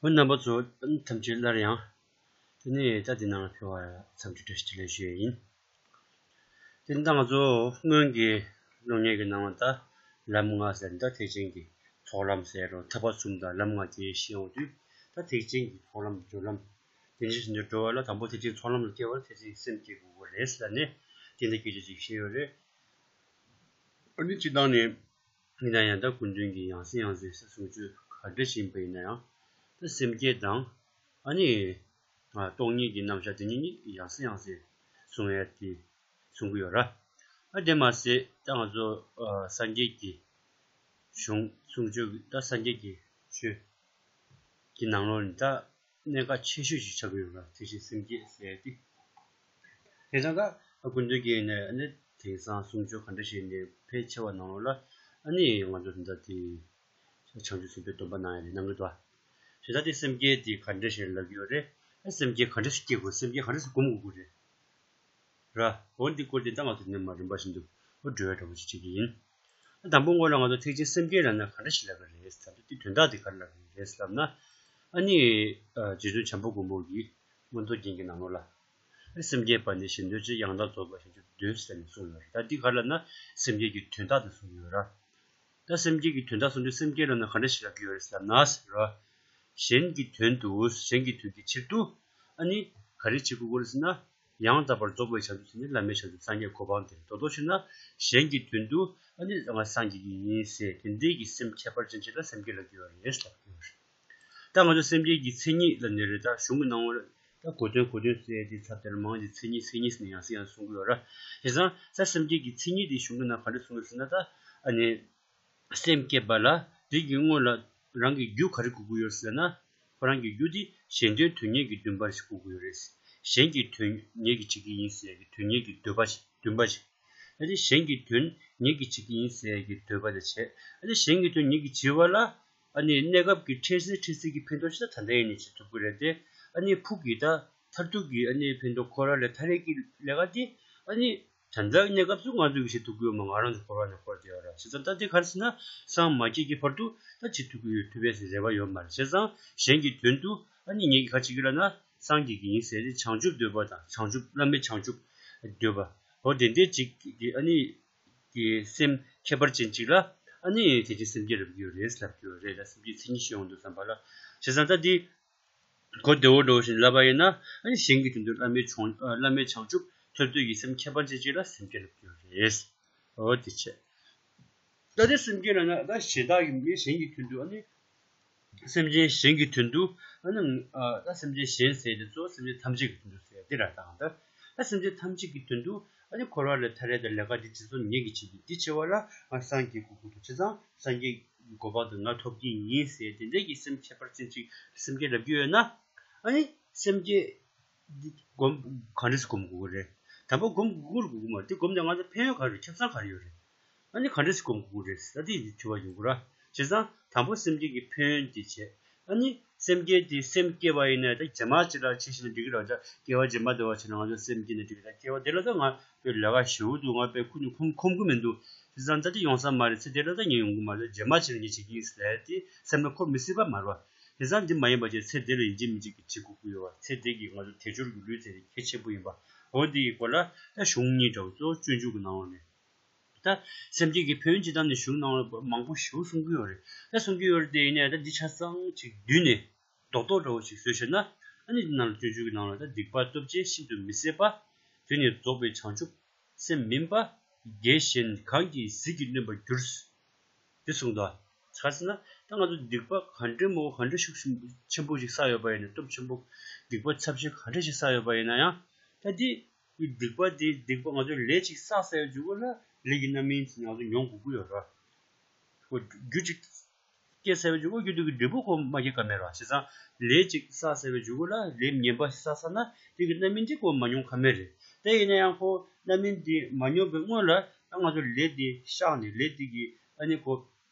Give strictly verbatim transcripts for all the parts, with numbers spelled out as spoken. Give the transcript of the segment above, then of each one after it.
ཧོ། རྣམ་པ་ཚོ་ཐམས་ཅད་སླར་ཡང་དེ་ནས་ད་དེ་ནང་ལ་ཕེབས་པར་འཚམས་འདྲི་བཀྲ་ཤིས་བདེ་ལེགས་ཞུ་ཡས་ཡིན། དེ་ནི་ད་ང་ཚོ་སྔོན་གྱི་སློབ་གཉེར་གྱི་ནང་ལ་ད་ལམ་ལྔ་ཟེར་ནས་ད་ཐེག་ཆེན་གྱི་ཚོགས་ལམ་ཟེར་རོ། ཐར་པ་གསུམ་དང་ལམ་ལྔ་བཅས་བཤད་ཡོང་དུས། ད་ཐེག་ཆེན་གྱི་ཚོགས་ལམ་སྦྱོར་ལམ་དེ་འདྲ་ཞིག་འགྲོ་བ་ལ། དང་པོ་ཐེག་ཆེན་ཚོགས་ལམ་ལ་སྐྱེ་བར་ཐེག་ཆེན་སེམས་བསྐྱེད་དགོས་ཀྱི་རེད་ཟེར་ནས་དེ་འདྲ་སྐད་ཆ་ཅིག་བཤད་ཡོད་རེད། ཨ་ནི་སྤྱིར་བཏང་ནས། ཡིན་ན་ཡང་ད་སྐུ་མདུན་གྱི་ཡང་སེ་ཡང་སེ་གསུང་ཆོས་ག་འདྲ་ཞིག་ཡིན་པ་ཡིན་ན་ཡང་། ད་སེམས་བསྐྱེད་དང་ཨ་ནི་སྟོང་ཉིད་ཀྱི་རྣམ་གཞག་དེ་གཉིས་ཡང་སེ་ཡང་སེ་གསུང་ཡ་དེ་གསུང་གི་ཡོད་ར། ཨ་དེ་མ་ཟད་ད་ང་ཚོ་སངས་རྒྱས་ཀྱི་གཞུང་གསུང་ཆོས་ཀྱི་ད་སངས་རྒྱས་ཀྱི་ཆོས་ཀྱི་ནང་ལོགས་ནས་ད་གནད་འགག་ཆེ་ཤོས་ཤིག་ཆགས་ཀྱི་ཡོད་ར། དེ་བཞིན་སེམས་བསྐྱེད་ཟེར་ཏེ། དེང་སང་ད་སྐུ་མདུན་གྱིས་ནས་ཨ་ནི་དེང་སང་གསུང་ཆོས་ག་འདྲ་ཞིག་ནས་ཕལ་ཆེ་བ་ནང་ལོགས་ལ་ཨ་ནི་ང་ཚོ་ད་དེ་བྱང་ཆུབ་སེམས་དཔའི་སྡོམ་པ་གནང་ཡ་དེ་གནང་གི་འདུག་ཨ། ཞེ་ད་དེ་སེམས་བསྐྱེད་དེ་ག་འདྲ་ཞིག་ལབ་ཀྱི་ཡོད་རེད། ཨ་སེམས་བསྐྱེད་ག་འདྲ་ཞིག་སྐྱེ་དགོས། སེམས་བསྐྱེད་ག་འདྲ་ཞིག་སྒོམ་དགོས་ཀྱི་རེད། ར། འོ་འདི་སྐོར་དེ་ད་ང་ཚོ་ནས་མ་རིམ་པ་བཞིན་དུ་འོ་འགྲོ་བའི་འདྲ་པོ་ཞིག་བྱེད་ཀྱི་ཡིན། ཨ་དང་པོ་སྔོན་ལ་ང་ཚོ་ཐེག་ཆེན་སེམས་བསྐྱེད་ལབ་ན་ག་འདྲ་ཞིག་ལབ་ཀྱི་རེད་ཟེར་དུས། དེ་དོན་དག་དེ་ག་རེ་ལབ་ཀྱི་རེད་ཟེར་ལབ་ན། ཨ་ནི་རྗེ་བཙུན་བྱམས་པ་མགོན་པོ་གིས་མངོན་རྟོགས་རྒྱན་གྱི་ནང་ལོགས་ལ། ཨ་སེམས་བསྐྱེད་པ་ནི་གཞན་དོན་ཆེད། ཡང་དག་རྫོགས་པའི་བྱང་ཆུབ་འདོད་ཟེར་ནས་གསུངས་ཡོད་རེད། ད་འདི་ག་རེ་ལབ་ན་སེམས་བསྐྱེད་ཀྱི་དོན་དག་དེ་གསུངས་ཡོད་ར། ད་སེམས་བསྐྱེད་ཀྱི་དོན་དག་གསུངས་དུས་སེམས་བསྐྱེད་ལབ་ན་ག་འདྲ་ཞིག་ལབ་ཀྱི་ཡོད་རེད་ཟེར་ན་ཟེར་རོ། གཞན་གྱི་དོན་དུ། གཞན་གྱི་དོན་གྱི་ཕྱིར་དུ་ཨ་ནི་ག་རེ་བྱེད་དགོས་ཀྱི་རེད་ཟེར་ན། ཡང་དག་པར་རྫོགས་པའི་བྱང་ཆུབ་སེམས་ནི་བླ་མེད་བྱང་ཆུབ་སངས་རྒྱས་གོ་འཕང་སྟེ། མདོར་བསྡུས་ཞུས་ན་གཞན་གྱི་དོན་དུ་ཨ་ནི་ང་སངས་རྒྱས་ཀྱི་ཡིན་ཟེར་དེ་འདྲའི་གི་སེམས་ཁྱད་པར་ཅན་ཅིག་ལ་སེམས་བསྐྱེད་ལབ་ཀྱི་ཡོད་རེད་ལབ་ཀྱི་ཡོད་རེད། ད་ང་ཚོ་སེམས་བསྐྱེད་ཀྱི་མཚན་ཉིད་ལ་ནི་རེད། ད་གཞུང་གི་ནང་ལ་ད་གོ་དོན་གོ་དོན་ཟེར་དེ་ཚབ་དེར་མང་གི་མཚན་ཉིད་མཚན་ཉིད་ཟེར་ནས་ཡང་སེ་ཡང་གསུང་གི་ཡོད་ར། བྱས་ཙང་ད་སེམས་བསྐྱེད་ཀྱི་མཚན་ཉིད་དེ་གཞུང་གི་ནང་ག་རེ་གསུང་གི་ཟེར་ན། ད་ཨ་ནི་སེམས་བསྐྱེད་པ་ལ་དེ་གི་སྔོན་ལ་རང་གི་རྒྱུ་ག་རེ་དགོས་ཀྱི་ཡོད་ཟེར་ན། ཁོ་རང་གི་རྒྱུ་དེ་གཞན་དོན་དོན་གཉེར་གྱི་འདུན་པ་ཞིག་དགོས་ཀྱི་ཡོད་རེད། གཞན་གྱི་དོན་ངེད་ཀྱིས་བྱེད་ཀྱི་ཡིན་ཟེར་གྱི་དོན་གཉེར་གྱི་འདོད་པ་ཞིག་འདུན་པ་ཞིག་ཨ་ནི་གཞན་གྱི་དོན་ངེད་ཀྱིས་བྱེད་ཀྱི་ཡིན་ཟེར་གྱི་འདོད་པ་དེ་བྱས། ཨ་ནི་གཞན་གྱི་དོན་ངེད་ཀྱིས་བྱེད་པ་ལ་ཨ་ནི་གནས་སྐབས་ཀྱི་འཕྲལ་སེལ་འཕྲལ་སེལ་གྱི་ཕན་ཐོགས་ཤིག་ད་ད་ལྟ་ཡིན་ནས་བྱེད་ཐུབ་ཀྱི་རེད་དེ། ཨ་ནི་ཕུགས་ཀྱི་ད་མཐར་ཐུག་གི་ཨ་ནི་ཕན་ཐོགས་འཁོར་བ་ལས་ཐར་ཡས་ཀྱི་ལས་ཀ་དེ་ཨ་ནི་ད་ལྟ་གནས་སྐབས་སུ་ང་ཚོས་བྱེད་ཐུབ་ཀྱི་ཡོད་མ། ང་རང་ཚོ་འཁོར་བ་ནས་འཁོར་བསྡད་ཡོད་ར། བྱས་ཙང་ད་དེ་ག་རེ་ཟེར་ན་སངས་མ་རྒྱས་ཀྱི་བར་དུ་ད་བྱེད་ཐུབ་ཀྱི་ཡོད་ཐུབ་པའི་རེ་བ་ཡོད་མ་རེད། བྱས་ཙང་གཞན་གྱི་དོན་དུ་ཨ་ནི་ངེད་ཀྱིས་ག་བྱེད་ཀྱི་ལབ་ན་སངས་རྒྱས་ཀྱི་ཡིན་ཟེར་ཏེ་བྱང་ཆུབ་འདོད་པ་དང་། བྱང་ཆུབ་བླ་མེད་བྱང་ཆུབ་འདོད་པ། འོ་དེ་འདྲའི་ཅིག་གི་ཨ་ནི་གི་སེམས་ཁྱད་པར་ཅན་ཅིག་ལ་ཨ་ནི་དེ་ཅིག་སེམས་བསྐྱེད་ལབ་ཀྱི་ཡོད་རེད་ལབ་ཀྱི་ཡོད་རེད། ད་སེམས་བསྐྱེད་མཚན་ཉིད་ཤེས་ཡོང་དུས་ཙམ་པ་ལ། བྱས་ཙང་ད་འདི་གོ་བདེ་བོ་འདྲ་བོ་ཞིག་ལབ་པ་ཡིན་ན། ཨ་ནི་གཞན་གྱི་དོན་དུ་བླ་མེད་བྱང་། ཨ་བླ་མེད་བྱང་ཆུབ་ཐོབ་འདོད་ཀྱི་སེམས་ཁྱད་པར་ཅན་ཅིག་ལ་སེམས་བསྐྱེད་ལབ་ཀྱི་ཡོད་རེད། འོ་དེ་བྱས། ད་དེ་སེམས་བསྐྱེད་ལབ་ན་ད་གཞན་དག་གི་མི་གཞན་གྱི་དོན་དུ་ཨ་ནི། སེམས་ཅན་གཞན་གྱི་དོན་དུ་ཨ་ནི། ཨ་ད་སེམས་ཅན་གཞན་ཟེར་དེ་གཙོ་བོ་སེམས་ཅན་ཐམས་ཅད་ཀྱི་དོན་དུ་ཟེར་དེ་ར། དང་ད་ད་སེམས་ཅན་ཐམས་ཅད་ཀྱི་དོན་དུ་ཨ་ནི་འཁོར་བ་ལས་ཐར་ཡས་དང་ལས་ཀ་འདི་བྱེད་ཚུལ་ངེད་ཀྱིས་བྱེད་ཀྱི། འདི་བྱེད་པ་ལ་ང་སངས་རྒྱས་དགོས་ཀྱི་འདུག། བྱས་ཙང་སངས་རྒྱས་ཀྱི་གོ་འཕང་དུ་ང་ཐོབ་ཀྱི་ཡིན་ཟེར་དེ་འདྲའི་གི་སེམས་ཁྱད་པར་ཅན་ཅིག་སེམས་བསྐྱེད་ལབ་ཀྱི་ཡོད་ན། ཨ་ནི་སེམས་བསྐྱེད་འདི་སྒོམ་ག་འདྲ་སེ་སྒོམ་དགོས་ཀྱི་རེད། དང་པོ་སྒོམ་དགོས་ཀྱི་རེད་དགོས་ཀྱི་མ་རེད། དེ་སྒོམ་ནས་ང་ཚོ་ཕན་ཡོན་ག་རེ་རེད། ཁྱད་མཚར་ག་རེ་ཡོད་རེད། ཨ་ནི་ག་འདྲ་སེ་སྒོམ་དགོས་རེད་ཟེར་ད་དེ་ཡི་དྲི་བ་ཡོང་གི་ར། བྱས་ཙང་དང་པོ་སེམས་བསྐྱེད་ཀྱི་ཕན་ཡོན་དེ་བྱས། ཨ་ནི་སེམས་བསྐྱེད་དེ་སེམས་བསྐྱེད་པ་ཡིན་ན་ད་རྗེས་མ་ཅིག་ལ་བྱེད་ཤེས་ན་འགྲིག་གི་རེད་བ། སྐྱེ་བ་རྗེས་མ་དེ་བ་བྱས་ན་ང་ཚོ་སེམས་བསྐྱེད་ན་འགྲིག་གི་རེད། སྐྱེ་བ་དེ་ལ་ད་ང་པའི་ལས་ཀ་ཞེ་པོ་འདུག། ང་པའི་ཁུར་ནས་ཁོམ་ཁོམ་གི་མི་འདུག། བྱས་ཙང་ད་དེ་ཡོང་ས་མ་རེད། ཚེ་དེ་ལ་ད་ངས་ཡོང་གི་མ་རེད། རྗེས་མ་ཅིག་ལ་ངས་བྱེད་ཀྱི་ཡིན་ཟེར་དེ་སེམས་ལ་འཁོར་མི་སྲིད་པ་མ་རེད་བ། དེ་ཙང་འདི་མ་ཡིན་པ་བྱས་ཚེ་འདི་ལ་ཡིན་གཅིག་མིན་གཅིག་གི་བྱེད་དགོས་ཀྱི་ཡོད་པ། ཚེ་འདི་གི་ང་ཚོ་དལ་འབྱོར་གྱི་ལུས་ཚེ་དེ་གལ་ཆེན་པོ་ཡིན་པ། འོ་འདི་ཡི་སྐོར་ལ་ད་གཞུང་གཉིས་འདྲ་བོ་གཙོ་བོ་སྤྱོད་འཇུག་གི་ནང་ལོགས་ནས། ད་སེམས་བསྐྱེད་ཀྱི་ཕན་ཡོན་སྤྱི་བཏང་ནས་གཞུང་ནང་ལ་མང་པོ་ཞེ་པོ་གསུང་གི་ཡོད་རེད། ད་གསུང་གི་ཡོད་རེད་དེ། ཡིན་ནའི་ད་འདི་ཆ་ཚང་ཅིག་བསྡུས་ནས་རྡོག་རྡོག་འདྲ་བོ་ཞིག་བཟོས་བྱས་ན། ཨ་ནི་འདི་ནང་ལ་སྤྱོད་འཇུག་གི་ནང་ལ་ད་སྡིག་པ་སྟོབས་ཆེན་ཤིན་ཏུ་མི་བཟད་པ། དེ་ནི་རྫོགས་པའི་བྱང་ཆུབ་སེམས་མིན་པ། བགེགས་གཞན་གང་གིས་ཟིལ་གྱིས་གནོན་པར་འགྱུར། དེ་གསུངས་འདུག། ག་རེ་ཟེར་ན་ད་ང་ཚོ་སྡིག་པ་ག་འདྲ་མོ་ག་འདྲ་ཤུགས་ཆེན་པོ་ཞིག་བསགས་ཡོད་པ་ཡིན་ན། སྟོབས་ཆེན་པོ་སྡིག་པ་ཚབས་ཆེན་ག་འདྲ་ཞིག་བསགས་ཡོད་པ་ཡིན་ན་ཡང་། ད་འདི་སྡིག་པ་འདི་སྡིག་པ་ང་ཚོ་ལས་ཅིག་བསགས་ཚར་བའི་མཇུག་ལ་ལས་ཀྱི་རྣམ་སྨིན་ང་ཚོ་མྱོང་དགོས་ཀྱི་ཡོད་རེད། ཁོ་རྒྱུ་ཅིག་སྐྱེས་ཚར་བའི་མཇུག་ལ་རྒྱུ་དེ་གི་འབྲས་བུ་ཁོ་མ་སྐྱེ་ཀ་མེད་རེད། བྱས་ཙང་ལས་ཅིག་བསགས་ཚར་བའི་མཇུག་ལ་ལས་ངན་པ་ཞིག་བསགས་ཚར་ན་དེ་གི་རྣམ་སྨིན་དེ་ཁོ་མ་མྱོང་ཀ་མེད་རེད། དེ་ཡིན་ན་ཡང་ཁོ་རྣམ་སྨིན་དེ་མ་མྱོང་བའི་སྔོན་ལ་ད་ང་ཚོ་ལས་དེ་བཤགས་ནས་ལས་དེ་གི་ཨ་ནི་ཁོ།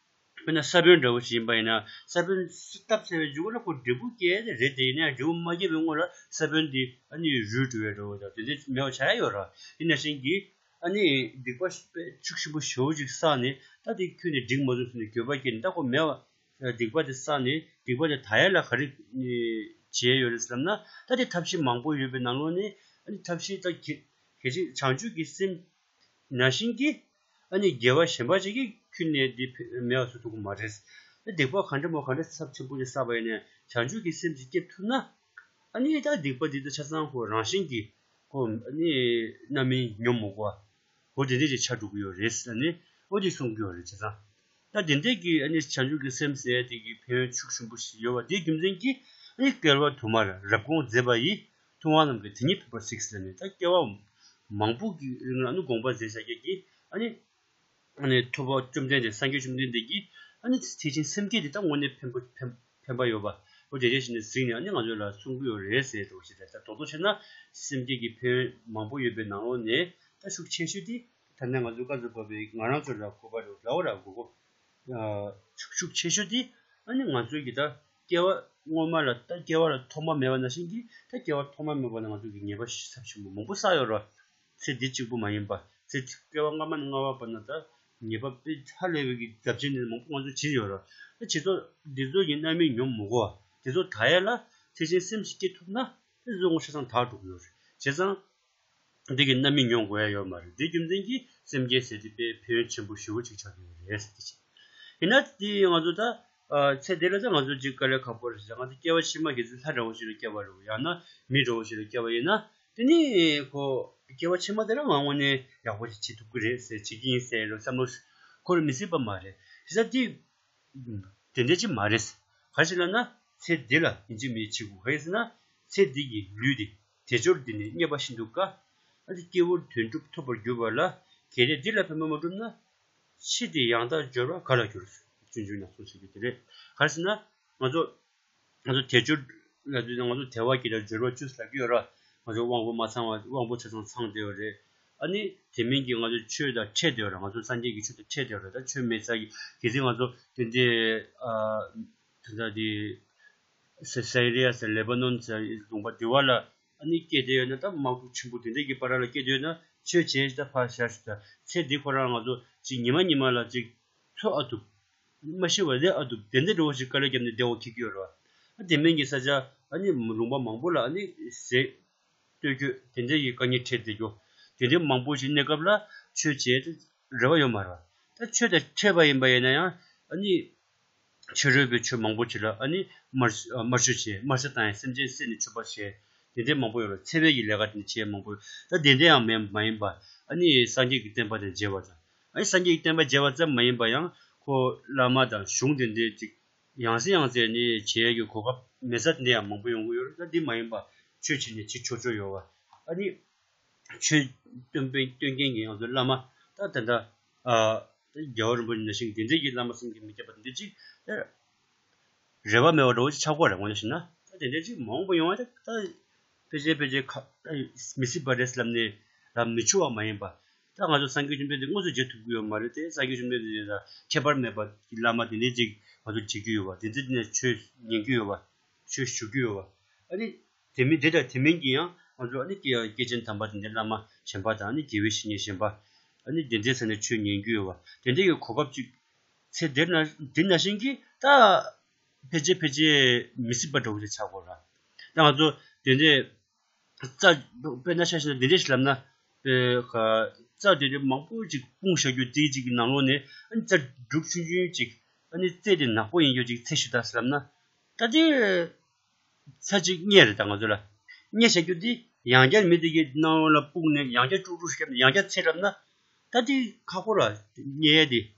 དཔེར་ན་ས་བོན་འདྲ་བོ་ཞིག་ཡིན་པ་ཡིན་ན། ས་བོན་བཏབ་ཚར་བའི་མཇུག་ལ་ཁོ་འབྲས་བུ་སྐྱེ་ཡ་དེ་རེད། དེ་ཡིན་ན་ཡང་འབྲས་བུ་མ་སྐྱེས་པའི་སྔོན་ལ་ས་བོན་དེ་ཨ་ནི་རུལ་འགྲོ་ཡ་འདྲ་བོ་དང་དེ་འདྲ་མེད་པ་བྱ་ཡ་ཡོད་རེད། དེ་ནང་བཞིན་གྱི་ཨ་ནི་སྡིག་པ་ཤུགས་ཆེན་པོ་ཞེ་པོ་ཅིག་བསགས་ནས། ད་དེ་ཁྱོན་ནས་འགྲིག་མ་སོང་ཟེར་ནས་འགྱོད་པ་སྐྱེས་ནས་ད་ཁོ་མེད་པ། སྡིག་པ་དེ་བསགས་ནས་སྡིག་པ་དེ་དག་ཡ་ལ་ག་རེ་བྱས་ཡོད་རེད་ཟེར་ལབ་ན། ད་དེ་ཐབས་ཤེས་མང་པོ་ཡོད་པའི་ནང་ལོགས་ནས་ཨ་ནི་ཐབས་ཤེས་ད་གལ་གལ་ཆེ་བྱང་ཆུབ་ཀྱི་སེམས་ནང་བཞིན་གྱི་ཨ་ནི་དགེ་བ་གཞན་པ་ཅིག་གིས་ཁྱོན་ནས་འདི་མེད་པ་བཟོ་ཐུབ་ཀྱི་མ་རེད། སྡིག་པ་ག་འདྲ་མོ་ག་འདྲ་ཚབས་ཆེན་པོ་ཞིག་བསགས་པ་ཡིན་ནའི་བྱང་ཆུབ་ཀྱི་སེམས་ཤིག་སྐྱེ་ཐུབ་ན། ཨ་ནི་ད་སྡིག་པ་འདི་ད་ཆ་ཚང་ཁོ་རང་བཞིན་གྱིས་ཁོ་ཨ་ནི་རྣམ་སྨིན་མྱོང་མི་དགོས་པ། ཁོ་དེ་འདྲ་ཅིག་ཆགས་འགྲོ་གི་ཡོད་རེད་ཟེར་ནས་ཨོ་དེ་གསུང་གི་ཡོད་རེད། བྱས་ཙང་ད་དེ་འདྲ་གི་ཨ་ནི་བྱང་ཆུབ་ཀྱི་སེམས་ཟེར་དེ་གི་ཕན་ཡོན་ཤུགས་ཆེན་པོ་ཞིག་ཡོད་པ་དེའི་རྒྱུ་མཚན་གྱིས། ཨ་ནི་སྐྱེ་བ་དུ་མར་རབ་དགོངས་མཛད་པ་ཡིས། ཐུབ་དབང་རྣམས་ཀྱི་དེ་ཉིད་ཕན་པར་གཟིགས་ཟེར་ནས། ད་སྐྱེ་བ་མང་པོ་གི་རིང་ལ་ཨ་ནི་དགོངས་པ་མཛད་བྱ་རྒྱུ་གི་ཨ་ནི། ཨ་ནི་ཐུབ་པ་བཅོམ་ལྡན་འདས་སངས་རྒྱས་བཅོམ་ལྡན་འདས་ཀྱིས་ཨ་ནི་ཐེག་ཆེན་སེམས་བསྐྱེད་འདི་ད་དངོས་གནས་ཕན་པོ་ཕན་ཕན་པ་ཡོད་པ། འོ་དེ་འདྲ་ཞིག་ནས་གཟིགས་ནས་ཨ་ནི་ང་ཚོ་ལ་གསུང་གི་ཡོད་རེད་ཟེར་འགྲོ་ཞིག་རེད། ད་རྡོག་རྡོག་བྱས་ན་སེམས་བསྐྱེད་ཀྱི་ཕན་ཡོན་མང་པོ་ཡོད་པའི་ནང་ལོགས་ནས་ད་ཤུགས་ཆེ་ཤོས་དེ་ད་ནས་ང་ཚོ་སྐབས་སུ་བབས་པའི་ང་རང་ཚོ་ལ་གོ་བ་རེད། ལའོ་ར་གོ་གོ་ཤུགས་ཤུགས་ཆེ་ཤོས་དེ་ཨ་ནི་ང་ཚོའི་གི་ད་སྐྱེ་བ་སྔོན་མ་ལ་ད་སྐྱེ་བ་ལ་ཐོག་མ་མེད་པ་ནང་བཞིན་གྱི་ད་སྐྱེ་བ་ཐོག་མ་མེད་པ་ལ་ང་ཚོ་གི་ཉེས་པ་ཚབས་ཆེན་པོ་མང་པོ་བསགས་ཡོད་རེད། ཚེ་འདི་གཅིག་པུ་མ་ཡིན་པ། ཚེ་སྐྱེ་བ་སྔ་མ་ནས་སྔ་བ་བར་ན་ད་ཉེས་པ་དཔེ་ཧ་ལས་པའི་གི་རྒྱབ་ཆེན་ནས་མང་པོ་ང་ཚོ་བྱེད་ཡོད་རེད། ད་བྱེད་ཚོ་འདི་ཚོ་གི་རྣམ་སྨིན་མྱོང་མི་དགོས་པ། དེ་ཚོ་དག་ཡ་ལ་ཐེག་ཆེན་སེམས་ཤིག་སྐྱེ་ཐུབ་ན་དེ་བཟོ་ངོ་ཆ་ཚང་དག་འགྲོ་གི་ཡོད་རེད། བྱས་ཙང་། འདི་གི་རྣམ་སྨིན་མྱོང་དགོས་ཡ་ཡོད་མ་རེད། འདི་རྒྱུ་མཚན་གྱིས་སེམས་བསྐྱེད་ཟེར་དེ་དཔེ་ཕན་ཡོན་ཆེན་པོ་ཞེ་པོ་ཅིག་ཆགས་ཀྱི་ཡོད་རེད་ཟེར་དེ་བྱས། ཡིན་ན་དེ་ང་ཚོ་ད་ཚེ་འདི་ལ་ད་ང་ཚོ་ཅིག་དཀའ་ལས་ཁག་པོ་རེད་ཟེར། ང་ཚོ་སྐྱེ་བ་ཕྱི་མ་གི་ཚེ་ལྷ་འདྲ་བོ་ཞིག་ལ་སྐྱེ་བ་རེད། ཡང་ན་མི་འདྲ་བོ་ཞིག་ལ་སྐྱེ་བ་ཡིན་ན་དེ་ནི་ཁོ་སྐྱེ་བ་ཕྱི་མ་དེ་ལ་ང་དངོས་གནས་ཡག་པོ་ཅིག་བྱེད་ཐུབ་ཀྱི་རེད་ཟེར། བྱེད་ཀྱི་ཡིན་ཟེར་བསམ་བློ་འཁོར་མི་སྲིད་པ་མ་རེད། བྱས་ཙང་དེ་དེ་འདྲ་ཅིག་མ་རེད། ག་རེ་ཟེར་ལབ་ན་ཚེ་འདི་ལ་ཡིན་གཅིག་མིན་གཅིག་དགོས། ག་རེ་ཟེར་ན་ཚེ་འདི་གི་ལུས་འདི་དལ་འབྱོར་འདི་ནི་རྙེད་པ་ཤིན་ཏུ་དཀའ། ཨ་ནི་སྐྱེས་བུ་དོན་གྲུབ་ཐོབ་པར་གྱུར་པ་ལ། གལ་ཏེ་འདི་ལ་ཕན་པ་མ་བསྒྲུབས་ན། ཕྱིས་འདི་ཡང་དག་འབྱོར་བ་ག་ལ་འགྱུར། ཆུང་ཆུང་ནས་གསུངས་ཟེར་གྱི་དེ་རེད། ག་རེ་ཟེར་ན་ང་ཚོ་ང་ཚོ་དལ་འབྱོར་ལབ་དུས་ང་ཚོ་དལ་བ་གྱིས་ལ་འབྱོར་བ་བཅུ་ཟེར་གྱི་ཡོད་ར། ང་ཚོ་དབང་པོ་མ་ཚང་བ་དབང་པོ་ཆ་ཚང་ཚང་བསྡད་ཡོད་རེད། ཨ་ནི་དེ་མིན་གྱི་ང་ཚོ་ཆོས་དང་འཕྲད་བསྡད་ཡོད་ར། ང་ཚོ་སངས་རྒྱས་ཀྱི་ཆོས་དང་འཕྲད་བསྡད་ཡོད་ར། ད་ཆོས་མེད་ས་གི་གལ་སྲིད་ང་ཚོ་དེ་འདྲའི་ཨ་དེ་འདྲ་དེ་སི་སི་རི་ཡ་ཟེར་ལེ་བྷ་ནོན་ཟེར་ལུང་པ་དེ་བ་ལ་ཨ་ནི་སྐྱེས་བསྡད་ཡོད་ན། ད་དམག་འཁྲུག་ཆེན་པོ་དེ་འདྲ་གི་བར་ལ་སྐྱེས་བསྡད་ཡོད་ན་ཆོས་བྱས་ད་ཕར་བཞག་ཞུ། ད་ཚེ་འདི་ཁོ་རང་ང་ཚོ་ཅིག་ཉི་མ་ཉི་མ་ལ་ཅིག་འཚོ་ཨ་ཐུབ། མ་ཤི་བ་ལས་ཨ་ཐུབ་དེ་འདྲ་འདྲ་བོ་ཞིག་དཀའ་ལས་བརྒྱབ་ནས་བསྡད་འོ་ཁེགས་ཀྱི་ཡོད་རེད་བ། ཨ་དེ་མིན་གྱི་ས་ཆ་ཨ་ནི་ལུང་པ་མང་པོ་ལ་ཨ་ནི་ཟས་སྟོད་གཡོས་དེ་འདྲ་ཡི་དཀའ་ངལ་འཕྲད་བསྡད་རྒྱུ། དེ་འདྲ་མང་པོ་ཞིག་གནས་སྐབས་ལ་ཆོས་བྱེད་རེ་བ་ཡོད་མ་རེད་བ། ད་ཆོས་དང་འཕྲད་པ་ཡིན་པ་ཡིན་ན་ཡང་ཨ་ནི་ཕྱི་རོལ་པའི་ཆོས་མང་པོ་ཅིག་ལ་ཨ་ནི་དམར་དམར་མཆོད་བྱེད། དམར་ཟས་བཏང་ཡང་སེམས་ཅན་བསད་ནས་མཆོད་པ་བྱེད། དེ་འདྲ་མང་པོ་ཡོད་རེད། འཚེ་བའི་གི་ལས་ཀ་དེ་འདྲ་བྱེད་མང་པོ་ཡོད། ད་དེ་འདྲ་ཡང་མེད་མ་ཡིན་པ་ཨ་ནི་སངས་རྒྱས་ཀྱི་བསྟན་པ་དེ་མཇལ་བ་དང་། ཨ་ནི་སངས་རྒྱས་ཀྱི་བསྟན་པ་མཇལ་བ་ཙམ་མ་ཡིན་པ་ཡང་ཁོ་བླ་མ་དང་གཞུང་དེ་འདྲའི་ཅིག་ཡང་སེ་ཡང་སེ་ནས་བྱེད་ཡས་ཀྱི་གོ་སྐབས་མེད་ས་དེ་འདྲ་ཡང་མང་པོ་ཡོང་གི་ཡོད་རེད། ད་འདི་མ་ཡིན་པ་ཆོས་བྱེད་ནས་བྱེད་ཆོག་ཆོག་ཡོད་བ། ཨ་ནི་ཆོས་སྟོན་པའི་སྟོན་མཁན་གྱི་ང་ཚོ་བླ་མ་ད་ད་ལྟ་ཨ་རྒྱལ་བ་རིན་པོ་ཆེ་ནང་བཞིན་དེ་འདྲ་གི་བླ་མ་བསམ་གྱིས་མི་ཁྱབ་པ་དེ་འདྲ་ཅིག་རེ་བ་མེད་པ་འདྲ་བོ་ཅིག་ཆགས་ཀྱི་ཡོད་རེད། དངོས་གནས་བཤད་ན་ད་དེ་འདྲ་ཅིག་མང་པོ་ཡོང་བ་ད་ད་ཕལ་ཆེར་ཕལ་ཆེར་ཁ་ད་མི་སྲིད་པ་རེད་ལབ་ནས་ར་མི་ཆོག་པ་མ་ཡིན་པ། ད་ང་ཚོ་སངས་རྒྱས་བཅོམ་ལྡན་འདས་དངོས་སུ་མཇལ་ཐུབ་ཀྱི་ཡོད་མ་རེད་དེ། སངས་རྒྱས་བཅོམ་ལྡན་འདས་ལ་ཁྱད་པར་མེད་པ་གི་བླ་མ་དེ་འདྲ་ཅིག་ང་ཚོ་མཇལ་གྱི་ཡོད་པ། དེ་འདྲ་ནས་ཆོས་ཉན་གྱི་ཡོད་པ། ཆོས་ཞུ་གི་ཡོད་པ། ཨ་ནི་དེ་མིན་དེ་དང་དེ་མིན་གྱི་ཡང་ང་ཚོ་ཨ་ནི་སྐྱེ་སྐྱེས་ཆེན་དམ་པ་དེ་འདྲའི་བླ་མ་གཞན་པ་དང་། ཨ་ནི་དགེ་བའི་བཤེས་གཉེན་གཞན་པ། ཨ་ནི་དེ་འདྲའི་ས་ནས་ཆོས་ཉན་གྱི་ཡོད་པ། དེ་འདྲའི་གི་གོ་སྐབས་ཅིག་ཚེ་འདིར་ན་འདི་ནང་བཞིན་གྱི་ད་ཕལ་ཆེར་ཕལ་ཆེར་མི་སྲིད་པ་འདྲ་བོ་ཞིག་ཆགས་དགོས་ར། ད་ང་ཚོ་དེ་འདྲའི་རྩྭ་དཔེར་ན་ཆ་བཞག་ན་འདི་འདྲ་ཞིག་ལབ་ན། ཨེ་ཁ་རྩྭ་དེ་འདྲ་མང་པོ་ཅིག་སྤུངས་བཞག་རྒྱུ་དེ་ཅིག་གི་ནང་ལོགས་ནས་ཨ་ནི་རྩྭ་འབྲུ་ཆུང་ཆུང་ཅིག་ཨ་ནི་རྩེ་དེ་ནག་པོ་ཡིན་རྒྱུ་ཅིག་འཚོལ་ཞུ་ད་ཟེར་ལབ་ན། ད་དེ་ཚྭ་ཅིག་རྙེད་རེད། ད་ང་ཚོ་ལ་རྙེད་བཞག་རྒྱུ་དེ་ཡང་བསྐྱར་མི་དེ་གི་ནང་ལོགས་ལ་སྤུངས་ནས་ཡང་བསྐྱར་དཀྲུག་དཀྲུག་ཞིག་བརྒྱབ་ནས་ཡང་བསྐྱར་འཚོལ་ལབ་ན། ད་དེ་ཁག་པོ་ར་རྙེད་ཡས་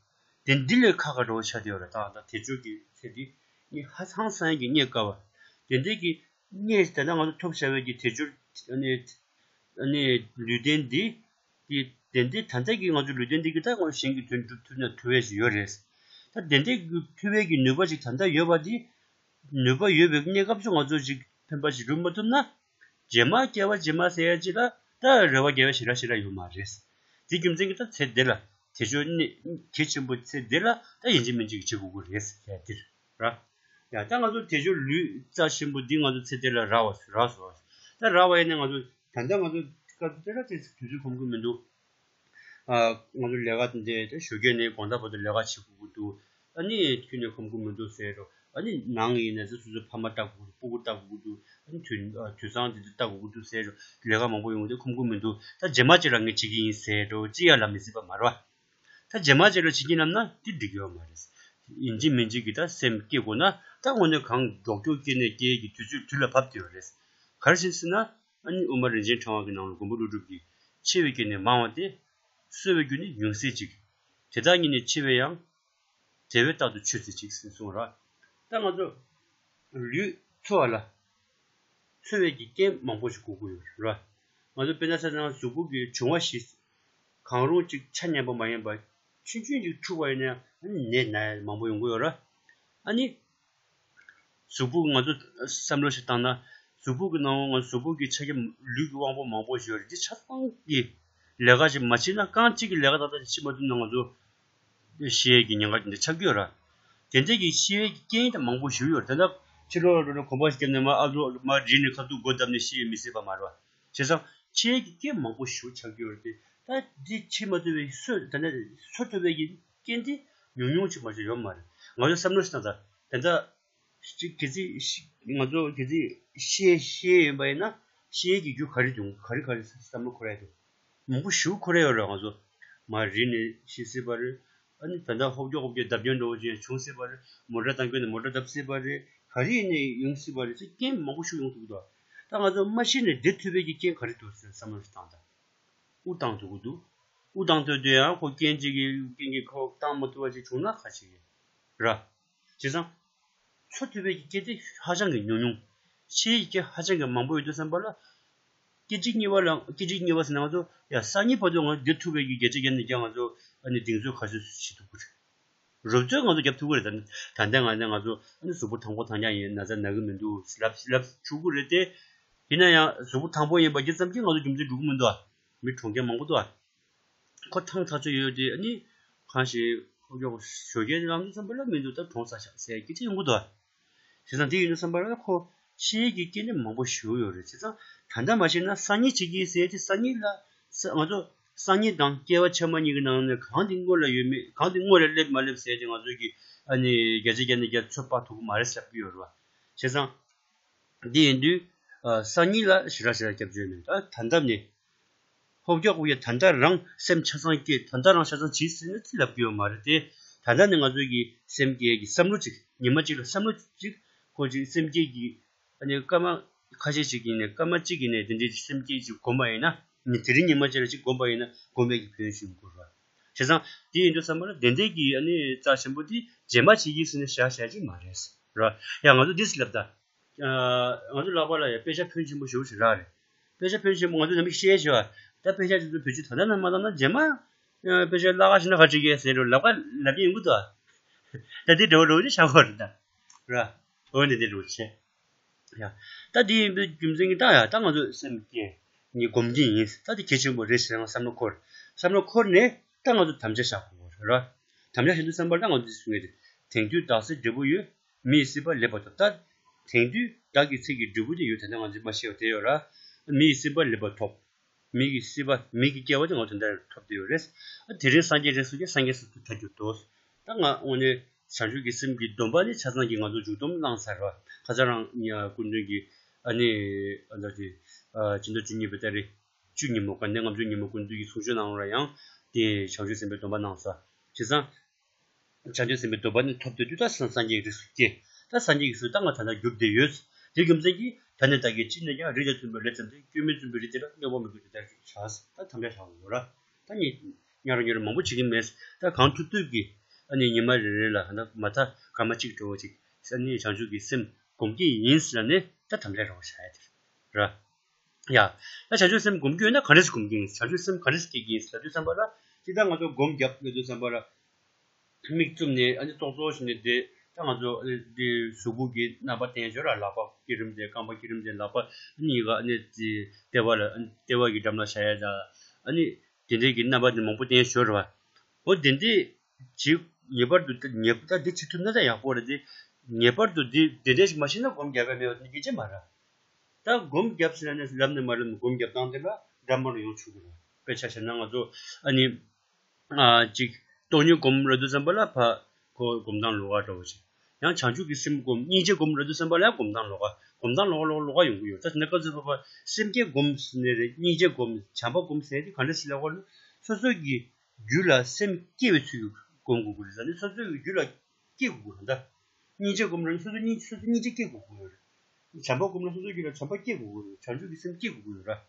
དེ། དེ་འདི་ལས་ཁག་ཁག་འདྲ་བོ་ཆགས་བསྡད་ཡོད་རེད། ད་ད་དལ་འབྱོར་གྱི་ཚེ་འདི་ནི་ཧ་ཧང་སང་གི་རྙེད་དཀའ་བ། དེ་འདྲའི་གི་རྙེད་ད་ལྟ་ང་ཚོ་ཐོབ་བཞག་པའི་གི་དལ་འབྱོར་ཨ་ནི་ཨ་ནི་ལུས་རྟེན་འདི་གི་དེ་འདྲའི་ད་ལྟ་གི་ང་ཚོ་ལུས་རྟེན་འདི་གི་ད་ང་ཚོ་གཞན་གྱི་དོན་སྒྲུབ་ཐུབ་ན་ཐུབ་པ་ཞིག་ཡོད་རེད། ད་དེ་འདྲའི་གི་ཐུབ་པའི་གི་ནུས་པ་ཅིག་ད་ལྟ་ཡོད་པ་འདི། ནུས་པ་ཡོད་པའི་གནས་སྐབས་སུ་ང་ཚོ་ཅིག་ཕན་པ་ཞིག་སྒྲུབ་མ་ཐུབ་ན། རྗེས་མ་སྐྱེ་བ་རྗེས་མ་ཟེར་ཡ་ཅིག་ལ་ད་རེ་བ་རྒྱལ་བ་ཞེ་དྲག་ཞེ་དྲག་ཡོད་མ་རེད། དེ་རྒྱུ་མཚན་གྱིས་ད་ཚེ་འདི་ལ་དལ་འབྱོར་གནས་གལ་ཆེན་པོ་ཚེ་འདི་ལ་ད་ཡིན་གཅིག་མིན་གཅིག་བྱེད་དགོས་ཀྱི་རེད་ཟེར་ཡ་འདིར་ར། ཡ་ད་ང་ཚོ་དལ་འབྱོར་ལུས་རྩ་ཆེན་པོ་འདི་ང་ཚོ་ཚེ་འདི་ལ་རག་པ་རག་སོང་། ད་རག་པ་ཡིན་ན་ང་ཚོ་ད་ལྟ་ང་ཚོ་སྐབས་དེ་ལ་དེ་དུས་ཚོད་ཁོམ་གྱི་མི་འདུག་ཨ་ང་ཚོ་ལས་ཀ་འདི་ད་ཞོགས་ཀས་ནས་དགོང་དག་བར་དུ་ལས་ཀ་བྱེད་དགོས་ཀྱི་འདུག་ཨ་ནི་ཁྱོད་ནས་ཁོམ་གི་མི་འདུག་ཟེར་རོ། ཨ་ནི་ནང་ཡིན་ན་ཚེ་སོ་སོའི་ཕ་མ་ལྟ་དགོས་འདུག་སྤུ་གུ་ལྟ་དགོས་འདུག་ཨ་ནི་དུས་དུས་སང་དེ་དུས་ལྟ་དགོས་འདུག་ཟེར་རོ། ལས་ཀ་མང་པོ་ཡོང་དུས་ཁོམ་གི་མི་འདུག་ད་རྗེས་མ་ཅིག་ལ་ངས་བྱེད་ཀྱི་ཡིན་ཟེར་རོ། ཅི་ཡ་ལ་མི་སྲིད་པ་མ་རེད་བ། ད་རྗེས་མ་ཅིག་ལ་བྱེད་ཀྱི་ལབ་ན་དེ་འགྲིག་གི་ཡོད་མ་རེད། ཡིན་གཅིག་མིན་གཅིག་གི་ད་སེམས་སྐྱེ་དགོས་ན་ད་དངོས་གནས་གང་མགྱོགས་མགྱོགས་སྐྱེ་ནས་སྐྱེ་གི་དུས་ཚོད་དུས་ལ་བབ་བསྡད་ཡོད་རེད། ག་རེ་བྱས་ཟེར་ན། ཨ་ནི་དབུ་མ་རིན་ཆེན་ཕྲེང་བ་གི་ནང་ལ་མགོན་པོ་ཀླུ་སྒྲུབ་ཀྱིས་ཆེ་བའི་རྒྱུ་ནི་མང་བ་སྟེ། གསོ་བའི་རྒྱུ་ནི་ཉུང་ཟད་ཅིག་དེ་དག་ཉིད་ནི་ཆེ་བས་ཡང་། དེ་བས་རྟག་ཏུ་ཆོད་ཟད་ཅིག་ཟེར་གསུངས་ར། ད་ང་ཚོ་ལུས་འཚོ་བ་ལ་འཚོ་བའི་གི་རྐྱེན་མང་པོ་ཞིག་དགོས་ཀྱི་ཡོད་ར། ང་ཚོ་དཔེར་ན་ཆ་བཞག་ན་གཟུགས་པོ་གི་འབྱུང་བ་བཞི། གང་རུང་ཅིག་ཆ་མཉམ་པ་མ་ཡིན་པ་ཆུང་ཆུང་ཅིག་འཁྲུགས་པ་ཡིན་ན་ཡང་ནད་ན་ཡ་མང་པོ་ཡོང་གི་ཡོད་ར། ཨ་ནི། གཟུགས་པོ་ང་ཚོ་བསམ་བློ་ཞིག་བཏང་ན། གཟུགས་པོ་གི་ནང་ང་གཟུགས་པོ་གི་ཆ་རྐྱེན་ལུས་ཀྱི་དབང་པོ་མང་པོ་ཞིག་ཡོད་རེད། འདི་ཆ་ཚང་གི་ལས་ཀ་ཞིག་མ་བྱས་ན་རྐང་གཅིག་གི་ལས་ཀ་ཏག་ཏག་ཅིག་བྱེད་མ་ཐུབ་ན་ང་ཚོ་ཤི་ཡས་ཀྱི་ཉེན་ཁ་དེ་འདྲ་ཆགས་ཀྱི་ཡོད་ར། དེ་འདྲ་གི་ཤི་ཡས་ཀྱི་རྐྱེན་དེ་མང་པོ་ཞིག་ཡོད་རེད། དེ་འདྲ་ཕྱི་ལོགས་ལ་འགྲོ་ན་གོམ་པ་ཞིག་བརྒྱབ་ནས་མར་ཨ་ལོ་མར་རིལ་ནས་ཁ་ཐུག་སྒོ་བརྡབས་ནས་ཤི་ཡས་མི་སྲིད་པ་མ་རེད་བ། བྱས་ཙང་ཤི་ཡས་ཀྱི་རྐྱེན་མང་པོ་ཞིག་ཆགས་ཀྱི་ཡོད་རེད་དེ། ད་འདི་བྱེད་མ་ཐུབ་པའི་སོ་ད་ནས་སོ་ཐུབ་པའི་གི་རྐྱེན་དེ་ཉུང་ཉུང་ཅིག་མ་གཏོགས་ཡོད་མ་རེད། ང་ཚོ་བསམ་བློ་ཞིག་བཏང་ད། དེ་འདྲ་ཅིག་གལ་སྲིད་ཤི་ང་ཚོ་གལ་སྲིད་ཤི་ཤི་ཡས་ཡིན་པ་ཡིན་ན་ཤི་ཡས་ཀྱི་རྒྱུ་ག་རེ་འབྱུང་ག་རེ་ག་རེ་བསམ་བློ་འཁོར་ཡ་འདུག་མང་པོ་ཞིག་འཁོར་ཡ་ཡོད་རེད། ང་ཚོ་མར་རིལ་ནས་ཤི་སྲིད་པ་རེད། ཨ་ནི་ད་ལྟ་ཧོབ་རྒྱག་ཧོབ་རྒྱག་བརྡབ་སྐྱོན་འདྲ་བོ་ཅིག་བྱུང་སྲིད་པ་རེད། མོ་ཊ་བཏང་སྐྱོན་ནས་མོ་ཊ་བརྡབ་སྲིད་པ་རེད། ག་རེ་ཡིན་ནའི་ཡོང་སྲིད་པ་རེད་ཟེར་རྐྱེན་མང་པོ་ཞིག་ཡོང་ཐུབ་ཀྱི་འདུག་ད་ང་ཚོ་མ་ཤི་ནས་བསྡད་ཐུབ་པའི་གི་རྐྱེན་ག་རེ་འདུག་ཟེར་བསམ་བློ་ཞིག་བཏང་ད། དབུགས་བཏང་ཐུབ་ཀྱི་འདུག་དབུགས་བཏང་ཐུབ་དུས་ཡང་ཁོ་རྐྱེན་གཅིག་གི་རྐྱེན་གྱིས་ཁོ་བཏང་མ་ཐུབ་པ་ཅིག་བྱུང་ན་ག་ཅིག་རེད། བྱས་ཙང་འཚོ་ཐུབ་པའི་གི་སྐད་དེ་ཧ་ཅང་གི་ཉུང་ཉུང་། ཤི་ཡས་ཀྱི་ཧ་ཅང་གི་མང་པོ་ཡོད་དུས་ཙམ་པ་ལ། སྐད་ཅིག་གཉིས་པ་ལ་སྐད་ཅིག་གཉིས་པ་ཟེར་ན་ང་ཚོ་ཡ་སང་ཉིན་བར་དུ་ང་ཚོ་བསྡད་ཐུབ་པའི་གི་རྒྱལ་ཇ་བརྒྱབ་ནས་ཀྱང་ང་ཚོ་ཨ་ནི་གདེང་ཚོད་ག་ཚོད་བྱེད་ཐུབ་ཀྱི་རེད། རོབ་ཙམ་ང་ཚོ་རྒྱབ་ཐུབ་ཀྱི་རེད། ད་ད་ལྟ་ང་ཚོ་ང་ཚོ་ཨ་ནི་གཟུགས་པོ་ཐང་པོ་ཐང་རྐྱང་ཡིན། ན་ཚ་ན་གི་མི་འདུག་ལབ་ལབ་ཆོག་གི་རེད་དེ། ཡིན་ན་ཡང་གཟུགས་པོ་ཐང་པོ་ཡིན་པ་རྒྱུ་ཙམ་གྱིས་ང་ཚོ་རྒྱུ་མཚན་འགྲོ་གི་མི་འདུག་ཨ། མི་གྲོངས་མཁན་མང་པོ་འདུག་ཨ། ཁོ་ཐང་ཐག་ཆོད་ཡོད་དེ་ཨ་ནི་གང་ཞིག་ཁོ་ཞོགས་ཀས་རང་དུ་བསམ་པ་ལ་མི་འདུག་ད་གྲོངས་ཚར་ཤག་ཟེར་སྐད་ཆ་ཡོང་གི་འདུག་ཨ། བྱས་ཙང་དེ་ཡིན་དུས་བསམ་པ་ལ་ཁོ་ཤི་ཡས་ཀྱི་རྐྱེན་ནི་མང་པོ་ཞིག་ཡོད་རེད། བྱས་ཙང་ད་ལྟ་མ་ཤི་ན་སང་ཉིན་བྱེད་ཀྱི་ཟེར་ཏེ་སང་ཉིན་ལ་ས་ང་ཚོ་སང་ཉིན་དང་སྐྱེ་བ་ཕྱི་མ་གཉིས་ཀྱི་ནང་ནས་གང་དེ་སྔོན་ལ་ཡོད་མེད་གང་དེ་སྔོན་ལ་སླེབས་མ་སླེབས་ཟེར་ཏེ་ང་ཚོ་གི་ཨ་ནི་བརྒྱ་ཆ་བརྒྱ་ནས་བརྒྱ་ཚོད་དཔག་ཐུབ་ཀྱི་མ་རེད་ཟེར་གྱི་ཡོད་རེད་བ། བྱས་ཙང་འདི་ཡིན་དུས་ཨ་སང་ཉིན་ལ་ཞེ་དྲག་ཞེ་དྲག་སྐྱབས་བཅོལ་མེད། ད་ད་ལྟ་ནས། ཧོབ་རྒྱག་དགོས་ཡ་ད་ལྟ་རང་སེམས་ཆ་ཚང་སྐྱེ་ད་ལྟ་རང་ཆ་ཚང་བྱེད་ཟེར་ན་ཅི་ལབ་ཀྱི་ཡོད་མ་རེད་དེ། ད་ལྟ་ནས་ང་ཚོ་གི་སེམས་སྐྱེ་གི་བསམ་བློ་ཅིག་ཉི་མ་གཅིག་ལ་བསམ་བློ་ཅིག་ཁོ་ཅིག་སེམས་སྐྱེ་གི་ཨ་ནི་སྐར་མ་ཁ་ཤས་ཅིག་ཡིན་ནས་སྐར་མ་གཅིག་ཡིན་ནས་དེ་འདྲའི་སེམས་སྐྱེ་ཅིག་སྒོམ་པ་ཡིན་ན་ནི་དེ་རིང་ཉི་མ་གཅིག་ལ་ཅིག་སྒོམ་པ་ཡིན་ན་སྒོམ་པའི་གི་ཕན་ཡོན་ཞིག་ཡོང་གི་རེད། བྱས་ཙང་དེ་ཡིན་དུས་བསམ་པ་ལ་དེ་འདྲའི་གི་ཨ་ནི་རྩ་ཆེན་པོ་དེ་རྗེས་མ་བྱེད་ཀྱི་ཟེར་ནས་བཞག་བཞག་ཅིག་མ་རེད་ར། ཡ་ང་ཚོ་འདི་སླེབས་ད། ང་ཚོ་ལག་པ་ལ་ཡང་དཔེ་ཆ་ཕོན་ཆེན་པོ་ཞེ་པོ་ཞིག་རག་རེད། དཔེ་ཆ་ཕོན་ཆེན་པོ་ང་ཚོ་ནམ་ཞིག་བཤད་ཞུ་བ། ད་དཔེ་ཆ་དེ་ཚོ་བེད་སྤྱོད་ད་ལྟ་ནས་མ་བཏང་ན་རྗེས་མ་དཔེ་ཆ་བརླག་ག་ཞིག་ན་ག་བྱེད་ཀྱི་ཟེར་རོ་ལབ་ག་ལབ་ཀྱི་ཡོང་གི་འདུག་ད་དེ་འདྲ་བོ་འདྲ་བོ་ཅིག་ཆགས་ཀྱི་རེད་ད། ར། འོ་འདི་འདྲ་འདྲ་བོ་བྱས། ཡ། ད་འདི་ཡིན་པའི་རྒྱུ་མཚན་གྱིས་ད་ཡ་ད་ང་ཚོ་སེམས་བསྐྱེད་ནི་སྒོམ་གྱི་ཡིན། ད་འདི་གལ་ཆེན་པོ་རེད་ཟེར་ང་བསམ་བློ་འཁོར། བསམ་བློ་འཁོར་ནས་ད་ང་ཚོ་དམ་བཅའ་བཞག་དགོས་རེད་ར། དམ་བཅའ་བཞག་དུས་བསམ་པར་ད་ང་ཚོ་འདི་གསུང་གི་རེད། དེང་དུས་བདག་སྲིད་འབྲས་བུ་ཡོད། མི་ཡི་སྲིད་པ་ལེགས་པར་ཐོབ། ད་དེང་དུས་བདག་གི་ཚིག་གི་འབྲས་བུ་དེ་ཡོད། ད་ནི་ང་ཚོས་མ་ཤེས་པ་དེ་ཡོད་ར། མི་ཡི་སྲིད་པ་ལེགས་པར་ཐོབ། མི་གི་སྲིད་པ་མི་གི་སྐྱེ་བ་དེ་ང་ཚོ་འདིར་ཐོབ་བསྡད་ཡོད་རེད། ཨ་དེ་རིང་སངས་རྒྱས་རེད་ཟེར་གྱི་སངས་རྒྱས་སུ་ཐལ་གྱུར་ཏོ། ད་ང་དངོས་གནས་བྱང་ཆུབ་ཀྱི་སེམས་ཀྱི་སྡོམ་པ་ནི་ཆ་ཚང་གིས་ང་ཚོ་མཇུག་སྡོམ་གནང་ཚར་བ། ཁ་སང་རང་ཉ་སྐུ་མདུན་གྱི་ཨ་ནི་ཨ་ད་དེ་ཨ་སྤྱི་ཟླ་བཅུ་གཉིས་པའི་ཏ་རིག་བཅུ་ཉིན་མོ་དགའ་ལྡན་ལྔ་བཅུ་ཉིན་མོ་སྐུ་མདུན་གྱི་གསུང་ཆོས་གནང་རོགས་ཡང་དེ་བྱང་ཆུབ་སེམས་དཔའི་སྡོམ་པ་གནང་སོང་། བྱས་ཙང་། བྱང་ཆུབ་སེམས་དཔའི་སྡོམ་པ་ནི་ཐོབ་སྟེ་དུས་ད་སངས་སངས་རྒྱས་ཀྱི་རིགས་སུ་སྐྱེས། ད་སངས་རྒྱས་ཀྱི་རིགས་སུ་ད་ང་ད་ལྟ་གྱུར་བསྡད་ཡོད། དེ་རྒྱུ་མཚན་གྱིས་ད་ནས་ད་གི་ཅི་ནས་ཀྱང་རིགས་ལ་མཐུན་པའི་ལས་ཙམ་དེ་སྐྱོན་མེད་བཙུན་པའི་རིགས་དེ་ལ་གནོད་པ་མི་དགོས་དེ་ལྟར་བྱ། ད་དམ་བཅའ་བཞག་དགོས་ར། ད་ནི་ཉ་རོ་ཉ་རོ་མང་པོ་བྱེད་ཀྱི་མེད། ད་གང་ཐུབ་ཐུབ་ཀྱིས་ཨ་ནི་ཉི་མ་རེ་རེ་ལ་ད་མ་མཐའ་སྐར་མ་གཅིག་འགྲོ་བ་ཅིག་ཨ་ནི་བྱང་ཆུབ་ཀྱི་སེམས་སྒོམ་གྱི་ཡིན་ཟེར་ནས་ད་དམ་བཅའ་རོགས་བྱ་ཡ་དེ་ར། ཡ། ད་བྱང་ཆུབ་སེམས་སྒོམ་རྒྱུ་ཡོད་ན་ག་འདྲས་སེ་སྒོམ་རྒྱུ་ཡིན། བྱང་ཆུབ་སེམས་ག་འདྲས་སེ་སྐྱེ་གི་ཡིན་ཟེར་དུས་ཙམ་པ་ལ་ཅི་ལྟར་ང་ཚོ་སྒོམ་རྒྱབ་ཡོད་དུས་ཙམ་པ་ལ། མིག་བཙུམ་ནས་ཨ་ནི་ཏོག་ཙོག་ཞིག་ནས་བསྡད། ད་ང་ཚོ་ཨ་ནི་འདི་གཟུགས་པོ་གི་རྣམ་པ་བསྟན་ཞོར་ལ་ལག་པ་བསྐྱེད་རིམ་དེ་རྐང་པ་བསྐྱེད་རིམ་དེ་ལག་པ་ཨ་ནི་ཡི་ག་ཨ་ནི་ལྟེ་བ་ལ་ཨ་ནི་ལྟེ་བ་གི་འགྲམ་ལ་བཞག་ཡ་ད་ཨ་ནི་དེ་འདྲས་ཀྱི་རྣམ་པ་དེ་མང་པོ་བསྟན་ཞོར་བ། འོ་དེ་འདྲས་ཅིག་ངེས་པར་དུ་ད་ངེས་པར་ད་འདི་བྱེད་ཐུབ་ན་ད་ཡག་པོ་རེད་དེ། ངེས་པར་དུ་འདི་དེ་འདྲས་ཞིག་མ་ཤེས་ན་སྒོམ་རྒྱག་ག་མེད་པ་དེ་སྐད་ཆ་མ་རེད། ད་སྒོམ་རྒྱབ་ཟེར་ན་ནས་ལབ་ནས་མ་ལབ་ནས་སྒོམ་རྒྱབ་སྟངས་དེ་ལ་འདྲ་མ་རུ་ཡོང་ཆོག་གི་རེད། དཔེ་ཆ་བཞག་ན་ང་ཚོ་ཨ་ནི་ཨ་ཅིག་སྟོང་ཉིད་སྒོམ་རེད་དུས་ཙམ་པ་ལ་ཕ་ ཁོ་སྒོམ་སྟངས་ལོགས་ཀ་འདྲ་བོ་ཞིག་ཡང་བྱང་ཆུབ་ཀྱི་སེམས་སྒོམ། སྙིང་རྗེ་སྒོམ་རེད་འདུག་བསམ་པ་ལ་ཡང་སྒོམ་སྟངས་ལོགས་ཀ། སྒོམ་སྟངས་ལོགས་ཀ་ལོགས་ཀ་ལོགས་ཀ་ཡོང་གི་ཡོད། ད་དེ་ནས་སྐབས་སུ་བབ་པ་སེམས་བསྐྱེད་སྒོམ་ཟེར་ནས་རེད། སྙིང་རྗེ་སྒོམ། བྱམས་པ་སྒོམ་ཟེར་དེ་ག་འདྲ་ཞིག་ལབ་དགོས་ན། སོ་སོ་གི་རྒྱུད་ལ་སེམས་སྐྱེ་བའི་ཚུལ་གྱིས་སྒོམ་དགོས་ཀྱི་རེད། ད་ནི་སོ་སོ་གི་རྒྱུད་ལ་སྐྱེ་དགོས་ཀྱི་རེད། ད་སྙིང་རྗེ་སྒོམ་རེད། སོ་སོ་སྙིང་སོ་སོ་སྙིང་རྗེ་སྐྱེ་དགོས་ཀྱི་ཡོད་རེད། བྱམས་པ་སྒོམ་རེད། སོ་སོ་རྒྱུད་ལ་བྱམས་པ་སྐྱེ་དགོས་ཀྱི་ཡོད་རེད། བྱང་ཆུབ་ཀྱི་སེམས་སྐྱེ་དགོས་ཀྱི་ཡོད་རེད།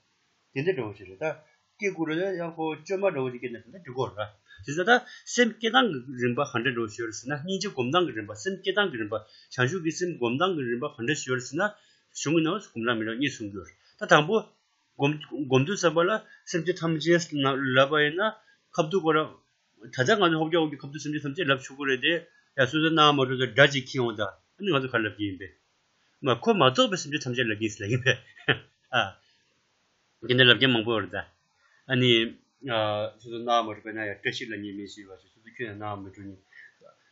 དེ་འདྲ་འདྲ་བོ་ཞིག་རེད། ད་སྐྱེ་དགོས་རེད། ཡང་ཁོ་བཅོས་མ་འདྲ་བོ་ཞིག་སྐྱེས་ན་དེ་འདྲ་འགྲིག་གི་རེད། དེ་ཚོ་ད་སེམས་བསྐྱེད་སྟངས་ཀྱི་རིམ་པ་ག་འདྲ་འདྲ་བོ་ཞིག་ཡོད་རེད་ཟེར་ན། སྙིང་རྗེ་སྒོམ་སྟངས་ཀྱི་རིམ་པ། སེམས་བསྐྱེད་སྟངས་ཀྱི་རིམ་པ། བྱང་ཆུབ་ཀྱི་སེམས་སྒོམ་སྟངས་ཀྱི་རིམ་པ་ག་འདྲ་ཞིག་ཡོད་རེད་ཟེར་ན། གཞུང་གི་ནང་ལ་སྒོམ་ར་མི་ར་གཉིས་གསུང་གི་ཡོད་རེད། ད་དང་པོ་སྒོམ་སྒོམ་དུས་ཙམ་པ་ལ་སེམས་ཅན་ཐམས་ཅད་ལབ་པ་ཡིན་ན། ཁ་ཐུག་ཁོ་རང་ད་ལྟ་ང་ཚོ་ཧོབ་རྒྱག་ཧོབ་རྒྱག་ཁ་ཐུག་སེམས་ཅན་ཐམས་ཅད་ལབ་ཆོག་གི་རེད་དེ། ཡ་སོ་སོ་སྣང་བ་མ་འགྲོ་ཚོ་སྒྲ་ཅིག་ཁྱེར་འོང་ད། ཨ་ནི་ང་ཚོ་ག་རེ་ལབ་ཀྱི་ཡིན་པས། མ་ཁོ་མ་གཏོགས་པའི་སེམས་ཅན་ཐམས་ཅད་ལབ་ཀྱི་ཡིན་ཟེར་ལབ་ཀྱི་ཡིན་པས། ཨ། དེ་འདྲ་ལབ་མཁན་མང་པོ་ཡོད་རེད་ད། ཨ་ནི། ཨ། སོ་སོ་སྣང་བ་མ་འགྲོ་བས་ན་ཡང་བཀྲ་ཤིས་ལབ་མཁན་མེད་ཞེས་པ་ཞིག་སོ་སོ་ཁྱོད་ཡང་སྣང་བ་མ་འགྲོ་ནི།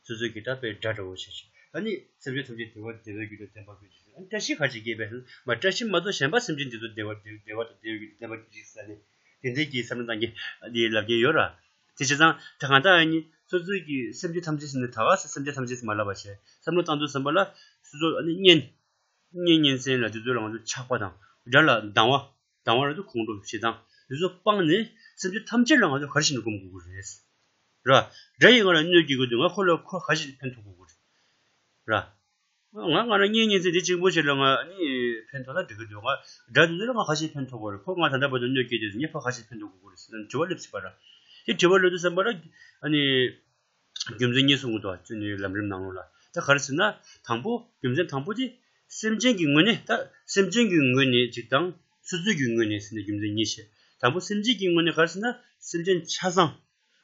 སོ་སོ་གི་ད་དཔེ་སྒྲ་འདྲ་བོ་ཞིག་ཨ་ནི་སེམས་ཅན་ཐམས་ཅད་བདེ་བ་བདེ་བའི་རྒྱུ་ལ་བདེན་པར་གྱུར་ཅིག་ཨ་ནི་བཀྲ་ཤིས་ག་ཅིག་སྐྱེས་པས་ཟེར་ན། བཀྲ་ཤིས་མ་གཏོགས་གཞན་པ་སེམས་ཅན་འདི་ཚོ་བདེ་བ་བདེ་བདེ་བ་དང་བདེ་བའི་རྒྱུ་ལ་བདེན་པར་གྱུར་ཅིག་ཟེར་ནས། དེ་འདྲའི་གི་བསམ་བློ་བཏང་གི་འདི་ལབ་མཁན་ཡོད་ར། དེ་བྱས་ཙང་ད་གང་ལྟར་ཨ་ནི་སོ་སོའི་གི་སེམས་ཅན་ཐམས་ཅད་ཟེར་ནས་ད་ག་སེ་སེམས་ཅན་ཐམས་ཅད་ཟེར་མ་ལབ་པ་བྱས། བསམ་བློ་བཏང་དུས་ཙམ་པ་ལ་སོ་སོ་ཨ་ནི་གཉེན། གཉེན་ཉེ་ཚན་ལ་དེ་ཚོ་ལ་ང་ཚོ་ཆགས་པ་དང་། དགྲ་ལ་སྡང་བ། སྡང་བ་རེད་འདུག་ཁོང་ཁྲོ་ཞེ་སྡང་དེ་ཚོ་སྤངས་ནས་སེམས་ཅན་ཐམས་ཅད་ལ་ང་ཚོ་ག་རེ་བྱས་ནས་སྒོམ་དགོས་ཀྱི་རེད། ར། དགྲ་ཡིས་ང་ལ་གནོད་སྐྱེལ་གྱི་འདུག་ང་ཁོ་ལ་ཁོ་ག་ཞིག་ཕན་ཐོགས་དགོས་ཀྱི་རེད། ར། ང་ང་རང་གཉེན་ཉེ་ཚན་དེ་གཅིག་པོ་ཞིག་ལ་ང་ནི་ཕན་ཐོགས་ན་འགྲིག་གི་འདུག་ང་དགྲ་དེ་ཚོ་ལ་ང་ག་ཞིག་ཕན་ཐོགས་དགོས་རེད། ཁོ་ང་ད་ལྟ་བར་དུ་གནོད་སྐྱེལ་དེ་ངས་ཁོ་ག་ཞིག་ཕན་ཐོགས་དགོས་ཀྱི་རེད་ཟེར་ནས་དྲི་བ་སླེབས་སྲིད་པ་ར། དེ་དྲི་བ་སླེབས་དུས་ཙམ་པ་ར། ཨ་ནི། རྒྱུ་མཚན་གཉིས་གསུང་གི་འདུག་ཨ་ནི་ལམ་རིམ་ནང་ལོགས་ལ། ད་ག་རེ་ཟེར་ན། དང་པོ་རྒྱུ་མཚན་དང་པོ་དེ། སེམས་ཅན་གྱི་ངོས་ནས། ད་སེམས་ཅན་གྱི་ངོས་ནས་གཅིག་དང་། སོ་སོའི་གི་ངོས་ནས་ཟེར་ནས་རྒྱུ་མཚན་གཉིས་བཤད། དང་པོ་སེམས་ཅན་གྱི་ངོས་ནས་ག་རེ་ཟེར་ན། སེམས་ཅན་ཆ་ཚང་།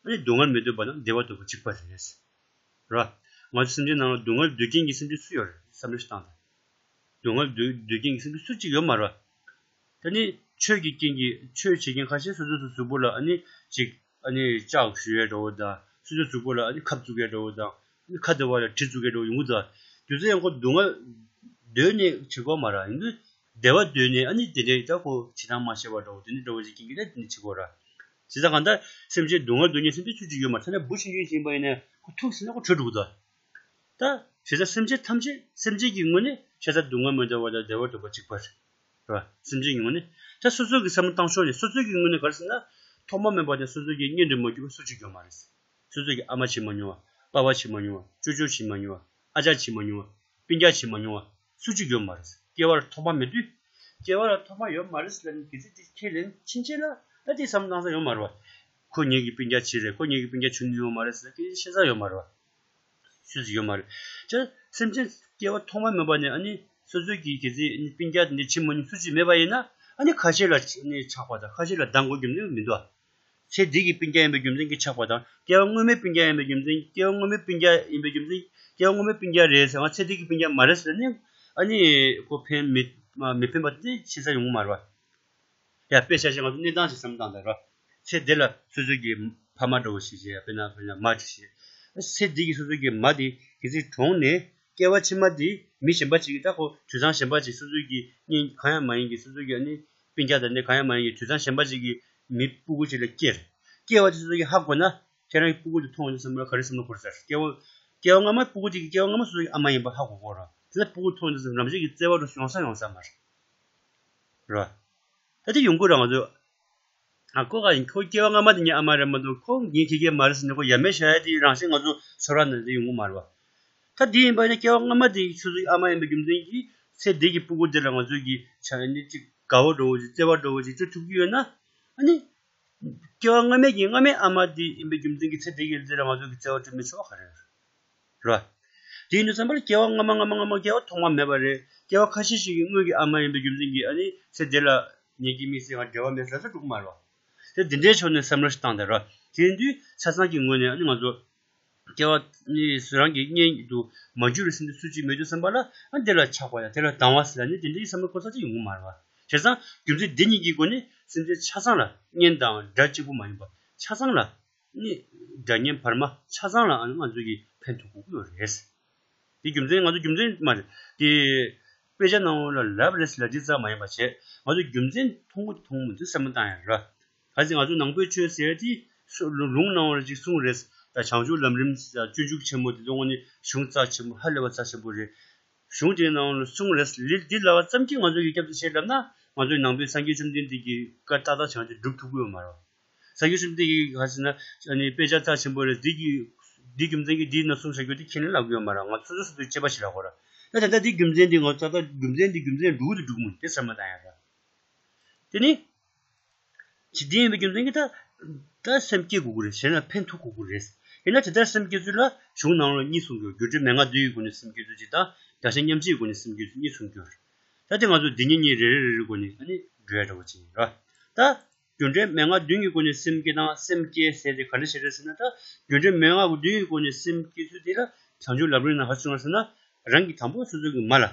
ཨ་ནི་སྡུག་བསྔལ་མི་འདོད་པ་དང་བདེ་བ་འདོད་པ་གཅིག་པ་རེད། ར། ང་ཚོ་སེམས་ཅན་ནང་ལ་སྡུག་བསྔལ་འདོད་མཁན་གྱི་སེམས་ཅན་སུ་ཡོད་རེད། བསམ་བློ་ཞིག་བཏང་དང་། སྡུག་བསྔལ་འདོད་འདོད་མཁན་གྱི་སེམས་ཅན་སུ་གཅིག་ཡོད་མ་རེད་པ། ད་ནི་ཆོས་ཀྱི་རྐྱེན་གྱིས་ཆོས་བྱེད་མཁན་ཁ་ཤས་སོ་སོ་སོ་གཟུགས་པོ་ལ་ཨ་ནི་ཅིག་ཨ་ནི་ལྕག་གཞུ་ཡས་འདྲ་བོ་དང་། སོ་སོ་གཟུགས་པོ་ལ་ཨ་ནི་ཁབ་བཙུགས་ཡས་འདྲ་བོ་དང་། ཨ་ནི་ཁ་དེ་བ་ལ་གྲི་བཙུགས་ཡས་འདྲ་བོ་ཡོང་གི་འདུག་དེ་ཚོ་ཡང་ཁོ་སྡུག་བསྔལ་འདོད་ནས་བྱེད་དགོས་མ་རེད། ཡིན་དུས་བདེ་བ་འདོད་ནས་ཨ་ནི་དེ་འདྲའི་ད་ཁོ་བྱེད་སྟངས་མ་ཤེས་པ་འདྲ་བོ་དེ་འདྲ་འདྲ་བོ་ཞིག་རྐྱེན་གྱིས་ད་དེ་འདྲ་བྱེད་དགོས་ར། བྱས་ཙང་གང་ལྟར་སེམས་ཅན་སྡུག་བསྔལ་འདོད་མཁན་སེམས་ཅན་སུ་གཅིག་ཡོད་མ་རེད། ཐ་ན་འབུ་ཆུང་ཆུང་ཞིག་ཡིན་པ་ཡིན་ནའི་ཁོ་ཐུག་ཟིན་ན་ཁོ་བྲོས་འགྲོ་གི་འདུག་ད་བྱས་ཙང་སེམས་ཅན་ཐམས་ཅད་སེམས་ཅན་གྱི་ངོས་ནས་བྱས་ཙང་སྡུག་བསྔལ་མི་འདོད་པ་དང་བདེ་བ་འདོད་པ་གཅིག་པ་རེད། རེད་བ། སེམས་ཅན་གྱི་ངོས་ནས། ད་སོ་སོ་གི་བསམ་བློ་བཏང་ཕྱོགས་ནས་སོ་སོ་གི་ངོས་ནས་ག་རེ་ཟེར་ན། ཐོག་མ་མེད་པ་ནས་སོ་སོ་གི་གཉེན་དུ་མ་གྱུར་པ་སུ་གཅིག་ཡོད་མ་རེད། སོ་སོ་གི་ཨ་མ་བྱེད་མ་མྱོང་བ། པ་ཕ་བྱེད་མ་མྱོང་བ། ཅོ་ཅོ་བྱེད་མ་མྱོང་བ། ཨ་ཅག་བྱེད་མ་མྱོང་བ། སྤུན་ཀྱག་བྱེད་མ་མྱོང་བ། སུ་གཅིག་ཡོད་མ་རེད། སྐྱེ་བ་ལ་ཐོག་མ་མེད་དུས། སྐྱེ་བ་ལ་ཐོག་མ་ཡོད་མ་རེད་ཟེར་ལབ་ནས་དེ་ཚེ་དེ་ཁས་ལེན་ཕྱིན་ཆད་ལ་ད་དེ་བསམ་བློ་བཏང་ས་ཡོད་མ་རེད་བ། ཁོ་ངེད་ཀྱི་སྤུན་ཀྱག་ཅིག་རེད། ཁོ་ངེད་ཀྱི་སྤུན་ཀྱག་བྱུང་མྱོང་མ་རེད་ཟེར་ཁས་ཤེས་ས་ཡོད་མ་རེད་བ། སུ་ཞིག་ཡོད་མ་རེད། ཅེས་སེམས་ཅན་སྐྱེ་བ་ཐོག་མ་མེད་པ་ནས་ཨ་ནི་སོ་སོའི་གི་གལ་སྲིད་ཨ་ནི་སྤུན་ཀྱག་དེ་འདྲ་བྱེད་མ་མྱོང་སུ་ཞིག་མེད་པ་ཡིན་ན། ཨ་ནི་ཁ་ཤས་ལ་ཨ་ནི་ཆགས་པ་དང་ཁ་ཤས་ལ་སྡང་དགོས་རྒྱུ་མཚན་མི་འདུག་ཚེ་འདི་གི་སྤུན་ཀྱག་ཡིན་པའི་རྒྱུ་མཚན་གྱིས་ཆགས་པ་དང་སྐྱེ་བ་སྔོན་མའི་སྤུན་ཀྱག་ཡིན་པའི་རྒྱུ་མཚན། སྐྱེ་བ་སྔོན་མའི་སྤུན་ཀྱག་ཡིན་པའི་རྒྱུ་མཚན། སྐྱེ་བ་སྔོན་མའི་སྤུན་ཀྱག་རེད་ཟེར་ང་ཚེ་འདི་གི་སྤུན་ཀྱག་མ་རེད་ཟེར་ནས་ཨ་ནི་ཁོ་ཕན་མི་མི་ཕན་པ་དེ་ཤེས་ས་ཡོང་གི་མ་རེད་བ། ཡ་དཔེ་ཆ་བཞག་ང་ཚོ་གནས་སྟངས་ཤིག་བསམ་བློ་བཏང་དང་ར། ཚེ་འདི་ལ་སོ་སོ་གི་ཕ་མ་འདྲ་བོ་ཞིག་བྱས། དཔེར་ན་དཔེར་ན་མ་ཅིག་བྱས། ཚེ་འདི་གི་སོ་སོ་གི་མ་དེ་གལ་སྲིད་གྲོངས་ནས་སྐྱེ་བ་ཕྱི་མ་དེ་མི་གཞན་པ་ཅིག་གིས་ད་ཁོ་དུད་ཚང་གཞན་པ་ཅིག་སོ་སོ་གི་གཉེན་གང་ཡང་མ་ཡིན་གྱི་སོ་སོ་གི་ཨ་ནི་སྤུན་ཀྱག་དང་ནི་གང་ཡང་མ་ཡིན་གྱི་དུད་ཚང་གཞན་པ་ཅིག་གི་མི་སྤུ་གུ་ཅིག་ལ་སྐྱེས། སྐྱེ་བ་དེ་སོ་སོ་གི་ཧ་གོ་ན་ཁྱེད་རང་གི་སྤུ་གུ་དེ་མཐོང་ཡོང་དུས་ཙམ་པ་ལ་ག་རེ་བསམ་བློ་འཁོར་ས་རེད། སྐྱེ་བ་སྐྱེ་བ་སྔ་མ་སྤུ་གུ་དེ་གི་སྐྱེ་བ་སྔ་མ་སོ་སོ་གི་ཨ་མ་ཡིན་པ་ཧ་གོ་གོ་ར། དེ་ལ་སྤུ་གུ་མཐོང་ཡོང་དུས་ཙམ་རང་བཞིན་གྱི་བརྩེ་བ་རུ་ཡོང་ས་ཡོང་ས་མ་རེད། ར། ད་དེ་ཡོང་གི་ར་ང་ཚོ། ཨ་ཁོ་ག་ཡིན་ཁོ་སྐྱེ་བ་སྔ་མ་དེ་ངའི་ཨ་མ་རེད་མ་གཏོགས་ཁོ་ངའི་ཁྱི་སྐྱེ་མ་རེད་ཟེར་ནས་ཁོ་ཡ་མེད་བྱ་ཡ་དེ་རང་བཞིན་ང་ཚོ་ཚོར་བ་ནང་དེ་ཡོང་གི་མ་རེད་བ། ད་དེ་ཡིན་པ་ཡིན་ན་སྐྱེ་བ་སྔ་མ་དེ་སོ་སོའི་ཨ་མ་ཡིན་པའི་རྒྱུ་མཚན་གྱིས་ཚེ་འདི་གི་སྤུ་གུ་དེ་ལ་ང་ཚོ་གི་བྱ་ནི་ཅིག་དགའ་བ་འདྲ་བོ་ཅིག་བརྩེ་བ་འདྲ་བོ་ཅིག་སྤྲོད་ཐུབ་ཀྱི་ཡོད་ན། ཨ་ནི་སྐྱེ་བ་སྔ་མའི་གི་སྔ་མའི་ཨ་མ་དེ་ཡིན་པའི་རྒྱུ་མཚན་གྱིས་ཚེ་འདི་གི་དེ་ལ་ང་ཚོ་གི་བརྩེ་བ་སྤྲོད་མི་ཆོག་ག་རེ་རེད། ར། དེ་ཡིན་དུས་ཙམ་པ་ལ་སྐྱེ་བ་སྔ་མ་སྔ་མ་སྔ་མ་སྐྱེ་བ་ཐོག་མ་མེད་པ་རེད། སྐྱེ་བ་ཁ་ཤས་ཤིག་གི་སྔོན་གྱི་ཨ་མ་ཡིན་པའི་རྒྱུ་མཚན་གྱིས་ཨ་ནི་ཚེ་འདི་ལ་ངེད་ཀྱི་དམིགས་བསལ་ང་འབྲེལ་བ་མེད་ཟེར་ས་འགྲོ་གི་མ་རེད་བ། དེ་འདི་འདྲའི་ཕྱོགས་ནས་བསམ་བློ་ཞིག་བཏང་དང་ར། དེ་ཡིན་དུས་ཆ་ཚང་གི་ངོས་ནས་ཨ་ནི་ང་ཚོ་སྐྱེ་བ་ནི་སུ་རང་གི་གཉེན་དུ་མ་གྱུར་བའི་སེམས་ཅན་སུ་གཅིག་མེད་དུས་ཙམ་པ་ལ་ཨ་འདི་ལ་ཆགས་པ་ཡང་དེ་ལ་སྡང་བ་ཟེར་ཡ་ནི་དེ་འདྲའི་བསམ་བློ་འཁོར་ས་ཅིག་ཡོང་གི་མ་རེད་བ། བྱས་ཙང་རྒྱུ་མཚན་འདི་གཉིས་ཀྱི་སྒོ་ནས་སེམས་ཅན་ཆ་ཚང་ལ་གཉེན་དང་དགྲ་གཅིག་པུ་མ་ཡིན་པ་ཆ་ཚང་ལ། ནི་དགྲ་གཉེན་བར་མ་ཆ་ཚང་ལ་ཨ་ནི་ང་ཚོ་གིས་ཕན་ཐོགས་དགོས་ཀྱི་ཡོད་རེད། དེ་རྒྱུ་མཚན་ང་ཚོ་རྒྱུ་མཚན་མ་རེད་དེ། དཔེ་ཆ་ནང་ལ་ལབ་རེད་ཟེར་ལབ་དེ་ཙམ་མ་ཡིན་པ་བྱས་ང་ཚོ་རྒྱུ་མཚན་མཐོང་གི་མཐོང་མི་འདུག་བསམ་བློ་བཏང་ཡ་ར། གལ་སྲིད་ང་ཚོ་ནང་པའི་ཆོས་ཟེར་དེ་སུ་ལུང་ནང་བར་ཅིག་གསུངས་རེད། ད་བྱང་ཆུབ་ལམ་རིམ་སྤྱོད་འཇུག་ཆེན་མོ་དེ་ཚོ་དངོས་གནས་གཞུང་རྩ་ཆེན་པོ་ཧ་ལས་པ་རྩ་ཆེན་པོ་རེད། གཞུང་དེའི་ནང་ལ་གསུངས་རེད། ལི་འདི་ལབ་པ་ཙམ་གྱིས་ང་ཚོ་ཡིག་རྒྱབ་ཏུ་བྱས་ལབ་ན་ང་ཚོའི་ནང་པའི་སངས་རྒྱས་བཅོམ་ལྡན་འདས་ཀྱི་བཀའ་ཏག་ཏག་བྱང་ཆུབ་སྒྲུབ་ཐུབ་ཀྱི་ཡོད་མ་རེད། སངས་རྒྱས་བཅོམ་ལྡན་འདས་ཀྱིས་ག་ཟེར་ན་ཨ་ནི་དཔེ་ཆ་རྩ་ཆེན་པོ་རེད། འདི་གི་འདི་རྒྱུ་མཚན་གྱིས་འདིའི་ནང་གསུངས་བཞག་རྒྱུ་དེ་ཁས་ལེན་ལབ་ཀྱི་ཡོད་མ་རེད། ང་ཚོ་སོ་སོ་དེ་དཔྱད་པ་ཞིག་ལབ་དགོས་རེད། ད་ད་ལྟ་འདི་རྒྱུ་མཚན་འདི་ང་ཚོ་ད་ལྟ་རྒྱུ་མཚན་འདི་རྒྱུ་མཚན་འགྲུག་འདི་འགྲུག་མོ་དེ་བསམ་བློ་བཏང་ཡ་རེད། དེ་ནི། ཇི་སྟེ་ཡིན་པའི་རྒྱུ་མཚན་གྱིས་ད་ད་སེམས་བསྐྱེད་དགོས་ཀྱི་རེད། བྱས་ན་ཕན་ཐོགས་དགོས་ཀྱི་རེད། ཡིན་ན་དེ་ལྟར་སེམས་བསྐྱེད་ཚུལ་ལ་གཞུང་ནང་ལ་གཉིས་གསུངས་ཀྱི་ཡོད། རྒྱུ་འབྲས་མན་ངག་བདུན་གྱི་སྒོ་ནས་སེམས་བསྐྱེད་ཚུལ་གཅིག་དང་། བདག་གཞན་མཉམ་བརྗེའི་སྒོ་ནས་སེམས་བསྐྱེད་ཚུལ་གཉིས་གསུངས་ཀྱི་ཡོད་རེད། ད་དེ་ང་ཚོ་འདི་གཉིས་གཉིས་རེ་རེ་རེ་རེའི་སྒོ་ནས་ཨ་ནི་འགྲོ་ཡ་འདྲ་བོ་ཅིག་ཡིན་ར། ད་རྒྱུ་འབྲས་མན་ངག་བདུན་གྱི་སྒོ་ནས་སེམས་བསྐྱེད་དང་སེམས་བསྐྱེད་ཟེར་དེ་ག་འདྲ་ཞིག་རེད་ཟེར་ན། ད་རྒྱུ་འབྲས་མན་ངག་བདུན་གྱི་སྒོ་ནས་སེམས་བསྐྱེད་ཚུལ་དེ་ལ་བྱང་ཆུབ་ལམ་རིམ་ནང་ག་རེ་གསུངས་པ་རེད་ཟེར་ན། རང་གིས་དང་པོ་སོ་སོ་གི་མ་ལ།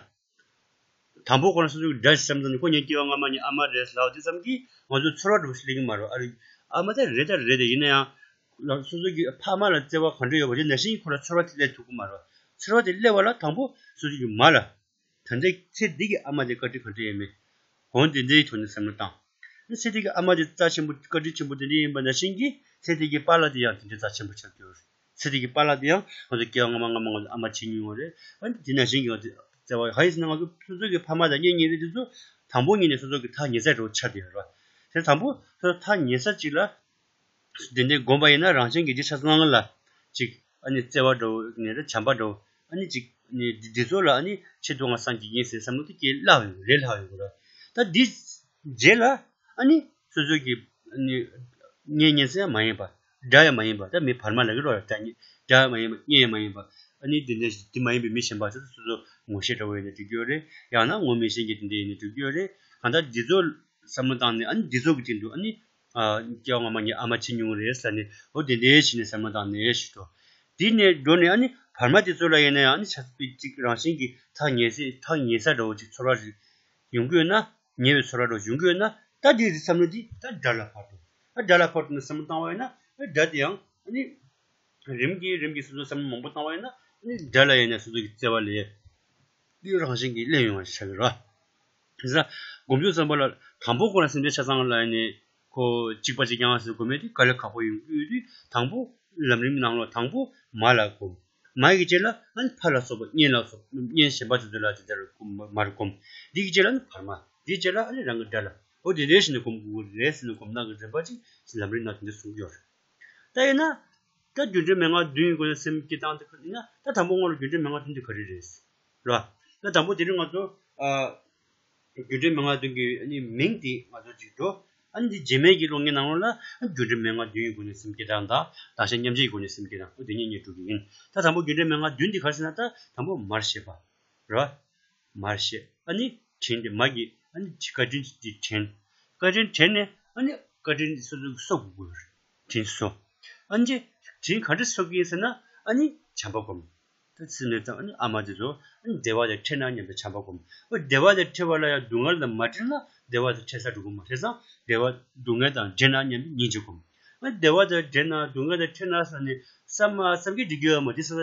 དང་པོ་ཁོ་རང་སོ་སོ་གི་དགྲ་ཞིག་བསམ་ཙམ་ནས་ཁོ་ངའི་སྐྱེ་བ་སྔ་མ་ངའི་ཨ་མ་རེད་ལབ་དུས་ཙམ་གྱིས་ང་ཚོ་ཚོར་བ་འདྲ་བོ་ཞིག་སླེབས་ཀྱི་མ་རེད། ཨ་རེ། ཨ་མ་ད་རེད་ད་རེད་དེ། ཡིན་ན་ཡང་ལ་སོ་སོ་གི་ཕ་མ་ལ་བརྩེ་བ་ག་འདྲ་ཡོད་པ་དེ་ནང་བཞིན་ཁོ་ལ་ཚོར་བ་དེ་སླེབས་ཐུབ་ཀྱི་མ་རེད། ཚོར་བ་དེ་སླེབས་པ་ལ་དང་པོ་སོ་སོ་གི་མ་ལ། ད་ལྟའི་ཚེ་འདི་གི་ཨ་མ་དེ་བཀའ་དྲིན་ག་འདྲ་ཡོད་མེད། འོ་འདི་འདྲའི་ཐོག་ནས་བསམ་བློ་བཏང་། ཚེ་འདི་གི་ཨ་མ་དེ་རྩ་ཆེན་པོ་བཀའ་དྲིན་ཆེན་པོ་དེ་འདྲ་ཡིན་པ་ནང་བཞིན་གྱི་ཚེ་འདི་གི་པཱ་ལགས་དེ་ཡང་དེ་འདྲའི་རྩ་ཆེན་པོ་ཆགས་ཀྱི་ཡོད་རེད། ཚེ་འདི་གི་པཱ་ལགས་དེ་ཡང་ང་ཚོ་སྐྱེ་བ་སྔ་མ་སྔ་མ་ང་ཚོ་ཨ་མ་མཆེད་མྱོང་བ་རེད། ཨ་ནི་དེ་ནང་བཞིན་གྱི་ང་ཚོ་བརྩེ་བ་ག་རེ་ཡིན་ཟེར་ན། ང་ཚོ་སོ་སོ་གི་ཕ་མ་དང་གཉེན་ཉེ་རིགས་དེ་ཚོ་དང་པོ་ཉིད་ནས་སོ་སོ་གི་ཐག་ཉེ་ས་འདྲ་བོ་ཆགས་བསྡད་ཡོད་རེད་བ། དེ་དང་པོ་སོ་སོ་ཐག་ཉེ་ས་གཅིག་ལ། དེ་འདྲའི་སྒོམ་པ་ཡིན་ན་རང་བཞིན་གྱིས་དེ་ཆ་ཚང་ལ་ཅིག་ཨ་ནི་བརྩེ་བ་འདྲ་བོ་ནས་ར་བྱམས་པ་འདྲ་བོ། ཨ་ནི་ཅིག་ཨ་ནི་འདི་འདི་ཚོ་ལ་ཨ་ནི་ཆེད་དུ་ང་སངས་རྒྱས་ཡིན་ཟེར་བསམ་བློ་དེ་སྐྱེ་སླ་བ་ཡོད་རེད། སླ་བ་ཡོད་རེད། ད་འདི་རྗེས་ལ་ཨ་ནི་སོ་སོ་གི་ཨ་ནི་གཉེན་ཉེ་ས་ཡང་མ་ཡིན་པ། དགྲ་ཡང་མ་ཡིན་པ། ད་མི་བར་མ་ལ་གི་རོ་ཡ། དགྲ་གཉེན་དགྲ་ཡང་མ་ཡིན་པ། གཉེན་ཡང་མ་ཡིན་པ། ཨ་ནི་འདི་འདྲ་ཞིག་འདི་མ་ཡིན་པའི་མི་གཞན་པ་ཚོ་སོ་སོ་ངོ་ཤེས་འདྲ་བོ་ཡིན་ན་འགྲིག་གི་ཡོད་རེད། ཡང་ན་ངོ་མི་ཤེས་མཁན་དེ་འདྲ་ཡིན་ན་འགྲིག་གི་ཡོད་རེད། གང་ལྟར་འདི་ཚོ་བསམ་བློ་བཏང་ནས་ཨ་ནི་འདི་ཚོ་གི་སྟེང་དུ་ཨ་ནི། ཨ། སྐྱེ་བ་སྔ་མ་ངའི་ཨ་མ་མཆེད་མྱོང་རེད་ཟེར་ནས། འོ་དེ་འདྲའི་བྱས་ནས་བསམ་བློ་བཏང་ནས་ཞུ་དོ། དེ་ནས་འགྲོ་ནས་ཨ་ནི་བར་མ་དེ་ཚོ་ལ་ཡིན་ན་ཡང་ཨ་ནི་ཆ་ཚང་གཅིག་རང་བཞིན་གྱིས་ཐག་ཉེ་ས་ཐག་ཉེ་ས་འདྲ་བོ་ཅིག་ཚོར་བ་ཞིག་ཡོང་གི་ཡོད་ན། ཉེ་བའི་ཚོར་བ་འདྲ་བོ་ཡོང་གི་ཡོད་ན། ད་དེའི་བསམ་བློ་དེ་ད་དགྲ་ལ་ཕར་འགྲོ། ད་དགྲ་ལ་ཕར་འགྲོ་ནས་བསམ་བློ་བཏང་བ་ཡིན་ན། ཨ། དགྲ་དེ་ཡང་ཨ་ནི། རིམ་གྱིས་རིམ་གྱིས་སོ་སོ་བསམ་བློ་མང་པོ་བཏང་བ་ཡིན་ན། ཨ་ནི་དགྲ་ལ་ཡིན་ན་སོ་སོ་གི་བརྩེ་བ་ལས་དེ་རང་བཞིན་གྱིས་སླེབས་ཡོང་བ་ཆགས་ཀྱི་རེད། དེ་ས་སྒོམ་ཚུལ་བསམ་པ་ལ་དང་པོ་ཁོ་རང་སེམས་ཅན་ཆ་ཚང་ལ་ནི་ཁོ་གཅིག་པ་གཅིག་རྐྱང་ཟེར་དགོས་མེད་དེ་དཀའ་ལས་ཁག་པོ་ཡོང་གི་ཡོད་དུས། དང་པོ་ལམ་རིམ་ནང་ལ་དང་པོ་མ་ལ་སྒོམ། མ་ཡི་རྗེས་ལ་ཨ་ནི་ཕ་ལ་སོགས་པ། གཉེན་ལ་སོགས། གཉེན་གཞན་པ་དེ་ཚོ་ལ་དེ་ལྟར་སྒོམ། མར་སྒོམ། འདི་གི་རྗེས་ལ་ཨ་ནི་བར་མ། འདིའི་རྗེས་ལ་ཨ་ནི་རང་གི་དགྲ་ལ། འོ་དེ་འདྲའི་བྱས་ནས་སྒོམ་དགོས་ཀྱི་རེད་ཟེར་ནས་སྒོམ་སྟངས་ཀྱི་རིམ་པ་ཅིག་ལམ་རིམ་ནང་དེ་འདྲ་གསུངས་ཀྱི་ཡོད་རེད། ད་ཡིན་ན། ད་རྒྱུ་འབྲས་མན་ངག་བདུན་གྱི་སྒོ་ནས་སེམས་བསྐྱེད་སྟངས་དེ་ཁ་ཡིན་ན། ད་དང་པོ་ང་ལ་རྒྱུ་འབྲས་མན་ངག་བདུན་དེ་ག་རེ་རེད། རེད་བ། ད་དང་པོ་དེ་རིང་ང་ཚོ། ཨ། རྒྱུ་འབྲས་མན་ངག་བདུན་གྱི་ཨ་ནི་མིང་དེ་ང་ཚོ་ཅིག་འགྲོ། ཨ་ནི་འདི་རྗེས་མའི་གི་སློབ་གཉེར་ནང་ལོགས་ལ་རྒྱུ་འབྲས་མན་ངག་བདུན་གྱི་སྒོ་ནས་སེམས་བསྐྱེད་སྟངས་དང་། བདག་གཞན་མཉམ་བརྗེའི་སྒོ་ནས་སེམས་བསྐྱེད་སྟངས། འོ་དེ་གཉིས་གཉིས་འགྲོ་གི་ཡིན། ད་དང་པོ་རྒྱུ་འབྲས་མན་ངག་བདུན་དེ་ག་རེ་ཟེར་ན། ད་དང་པོ་མར་ཤེས་པ། རེད་བ། མར་ཤེས། ཨ་ནི་དྲིན་དེ། མ་གི་ཨ་ནི་བཀའ་དྲིན་དེ་དྲན། བཀའ་དྲིན་དྲན་ནས་ཨ་ནི་བཀའ་དྲིན་སོ་སོ་གསོ་དགོས་ཀྱི་ཡོད་རེད། དྲིན་གཟོ། ཨ་ནི་དྲིན་ག་འདྲ་གཟོ་གི་ཡིན་ཟེར་ན། ཨ་ནི་བྱམས་པ་སྒོམ། ད་ཚིག་ནས་ཙམ་ཨ་ནི་ཨ་མ་དེ་ཚོ་ཨ་ནི་བདེ་བ་དང་འཕྲད་ན་སྙམ་པའི་བྱམས་པ་སྒོམ། ཨ། བདེ་བ་དང་འཕྲད་པ་ལ་ཡང་སྡུག་བསྔལ་དང་མ་འཕྲད་ན་བདེ་བ་དང་འཕྲད་ས་འགྲོ་གི་མ་རེད་ཙང་། བདེ་བ། སྡུག་བསྔལ་དང་འབྲེལ་ན་སྙམ་པའི་སྙིང་རྗེ་སྒོམ། ཨ། བདེ་བ་དང་འབྲེལ་ན། སྡུག་བསྔལ་དང་འཕྲད་ན་ཟེར་ནས་བསམ་བསམ་གྱིས་འགྲིག་གི་ཡོད་མ་རེད། དེ་ས་ད་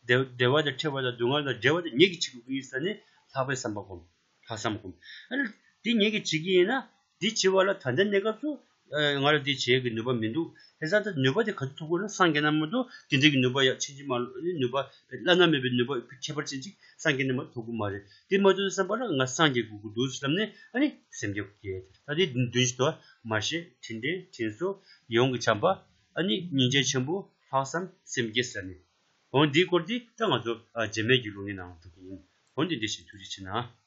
བདེ་བདེ་བ་དང་འཕྲད་པ་དང་སྡུག་བསྔལ་དང་འབྲེལ་བ་དེ་ངེད་ཀྱིས་བྱེད་དགོས་ཀྱི་ཡིན་ཟེར་ནས་ལྷག་པའི་བསམ་པ་སྒོམ། ལྷག་བསམ་སྒོམ། ཨ་ནི་དེ་ངེད་ཀྱིས་བྱེད་ཀྱི་ཡིན་ན། དེ་བྱེད་པ་ལ་ད་ལྟའི་གནས་སྐབས་སུ། ཨ། ང་ལ་དེ་བྱེད་ཀྱི་ནུས་པ་མི་འདུག། དེ་ས་ད་ནུས་པ་དེ་ག་ཚོད་ཐོབ་དགོས་ན། སངས་རྒྱས་ན་མ་གཏོགས་དེ་འདྲའི་གི་ནུས་པ་ཡང་ཕྱིན་ཅི་མ་ལོག་ནུས་པ། བླ་ན་མེད་པའི་ནུས་པ་ཁྱད་པར་ཅན་ཅིག་སངས་རྒྱས་ན་མ་གཏོགས་ཐོབ་ཀྱི་མ་རེད། དེ་མ་ཐོབ་དུས་བསམ་པ་ལ་ང་སངས་རྒྱས་དགོས་ཀྱི་འདུག་ཟེར་ལབ་ནས་ཨ་ནི་སེམས་བསྐྱེད་དགོས་ཀྱི་ཡོད། ད་དེ་བདུན་ཞིག་འདུག། མར་ཤེས། དྲིན་དྲན། དྲིན་གཟོ། ཡིད་འོང་གི་བྱམས་པ། ཨ་ནི་སྙིང་རྗེ་ཆེན་པོ། ལྷག་བསམ། སེམས་བསྐྱེད་ཟེར་ནས། འོ་འདིའི་སྐོར་དེ་ད་ང་ཚོ། ཨ། རྗེས་མའི་གི་སློབ་གཉེར་ནང་འགྲོ་གི་ཡིན། འོ་འདི་འདྲ་ཞིག། ཐུགས་རྗེ་ཆེ་གནང་།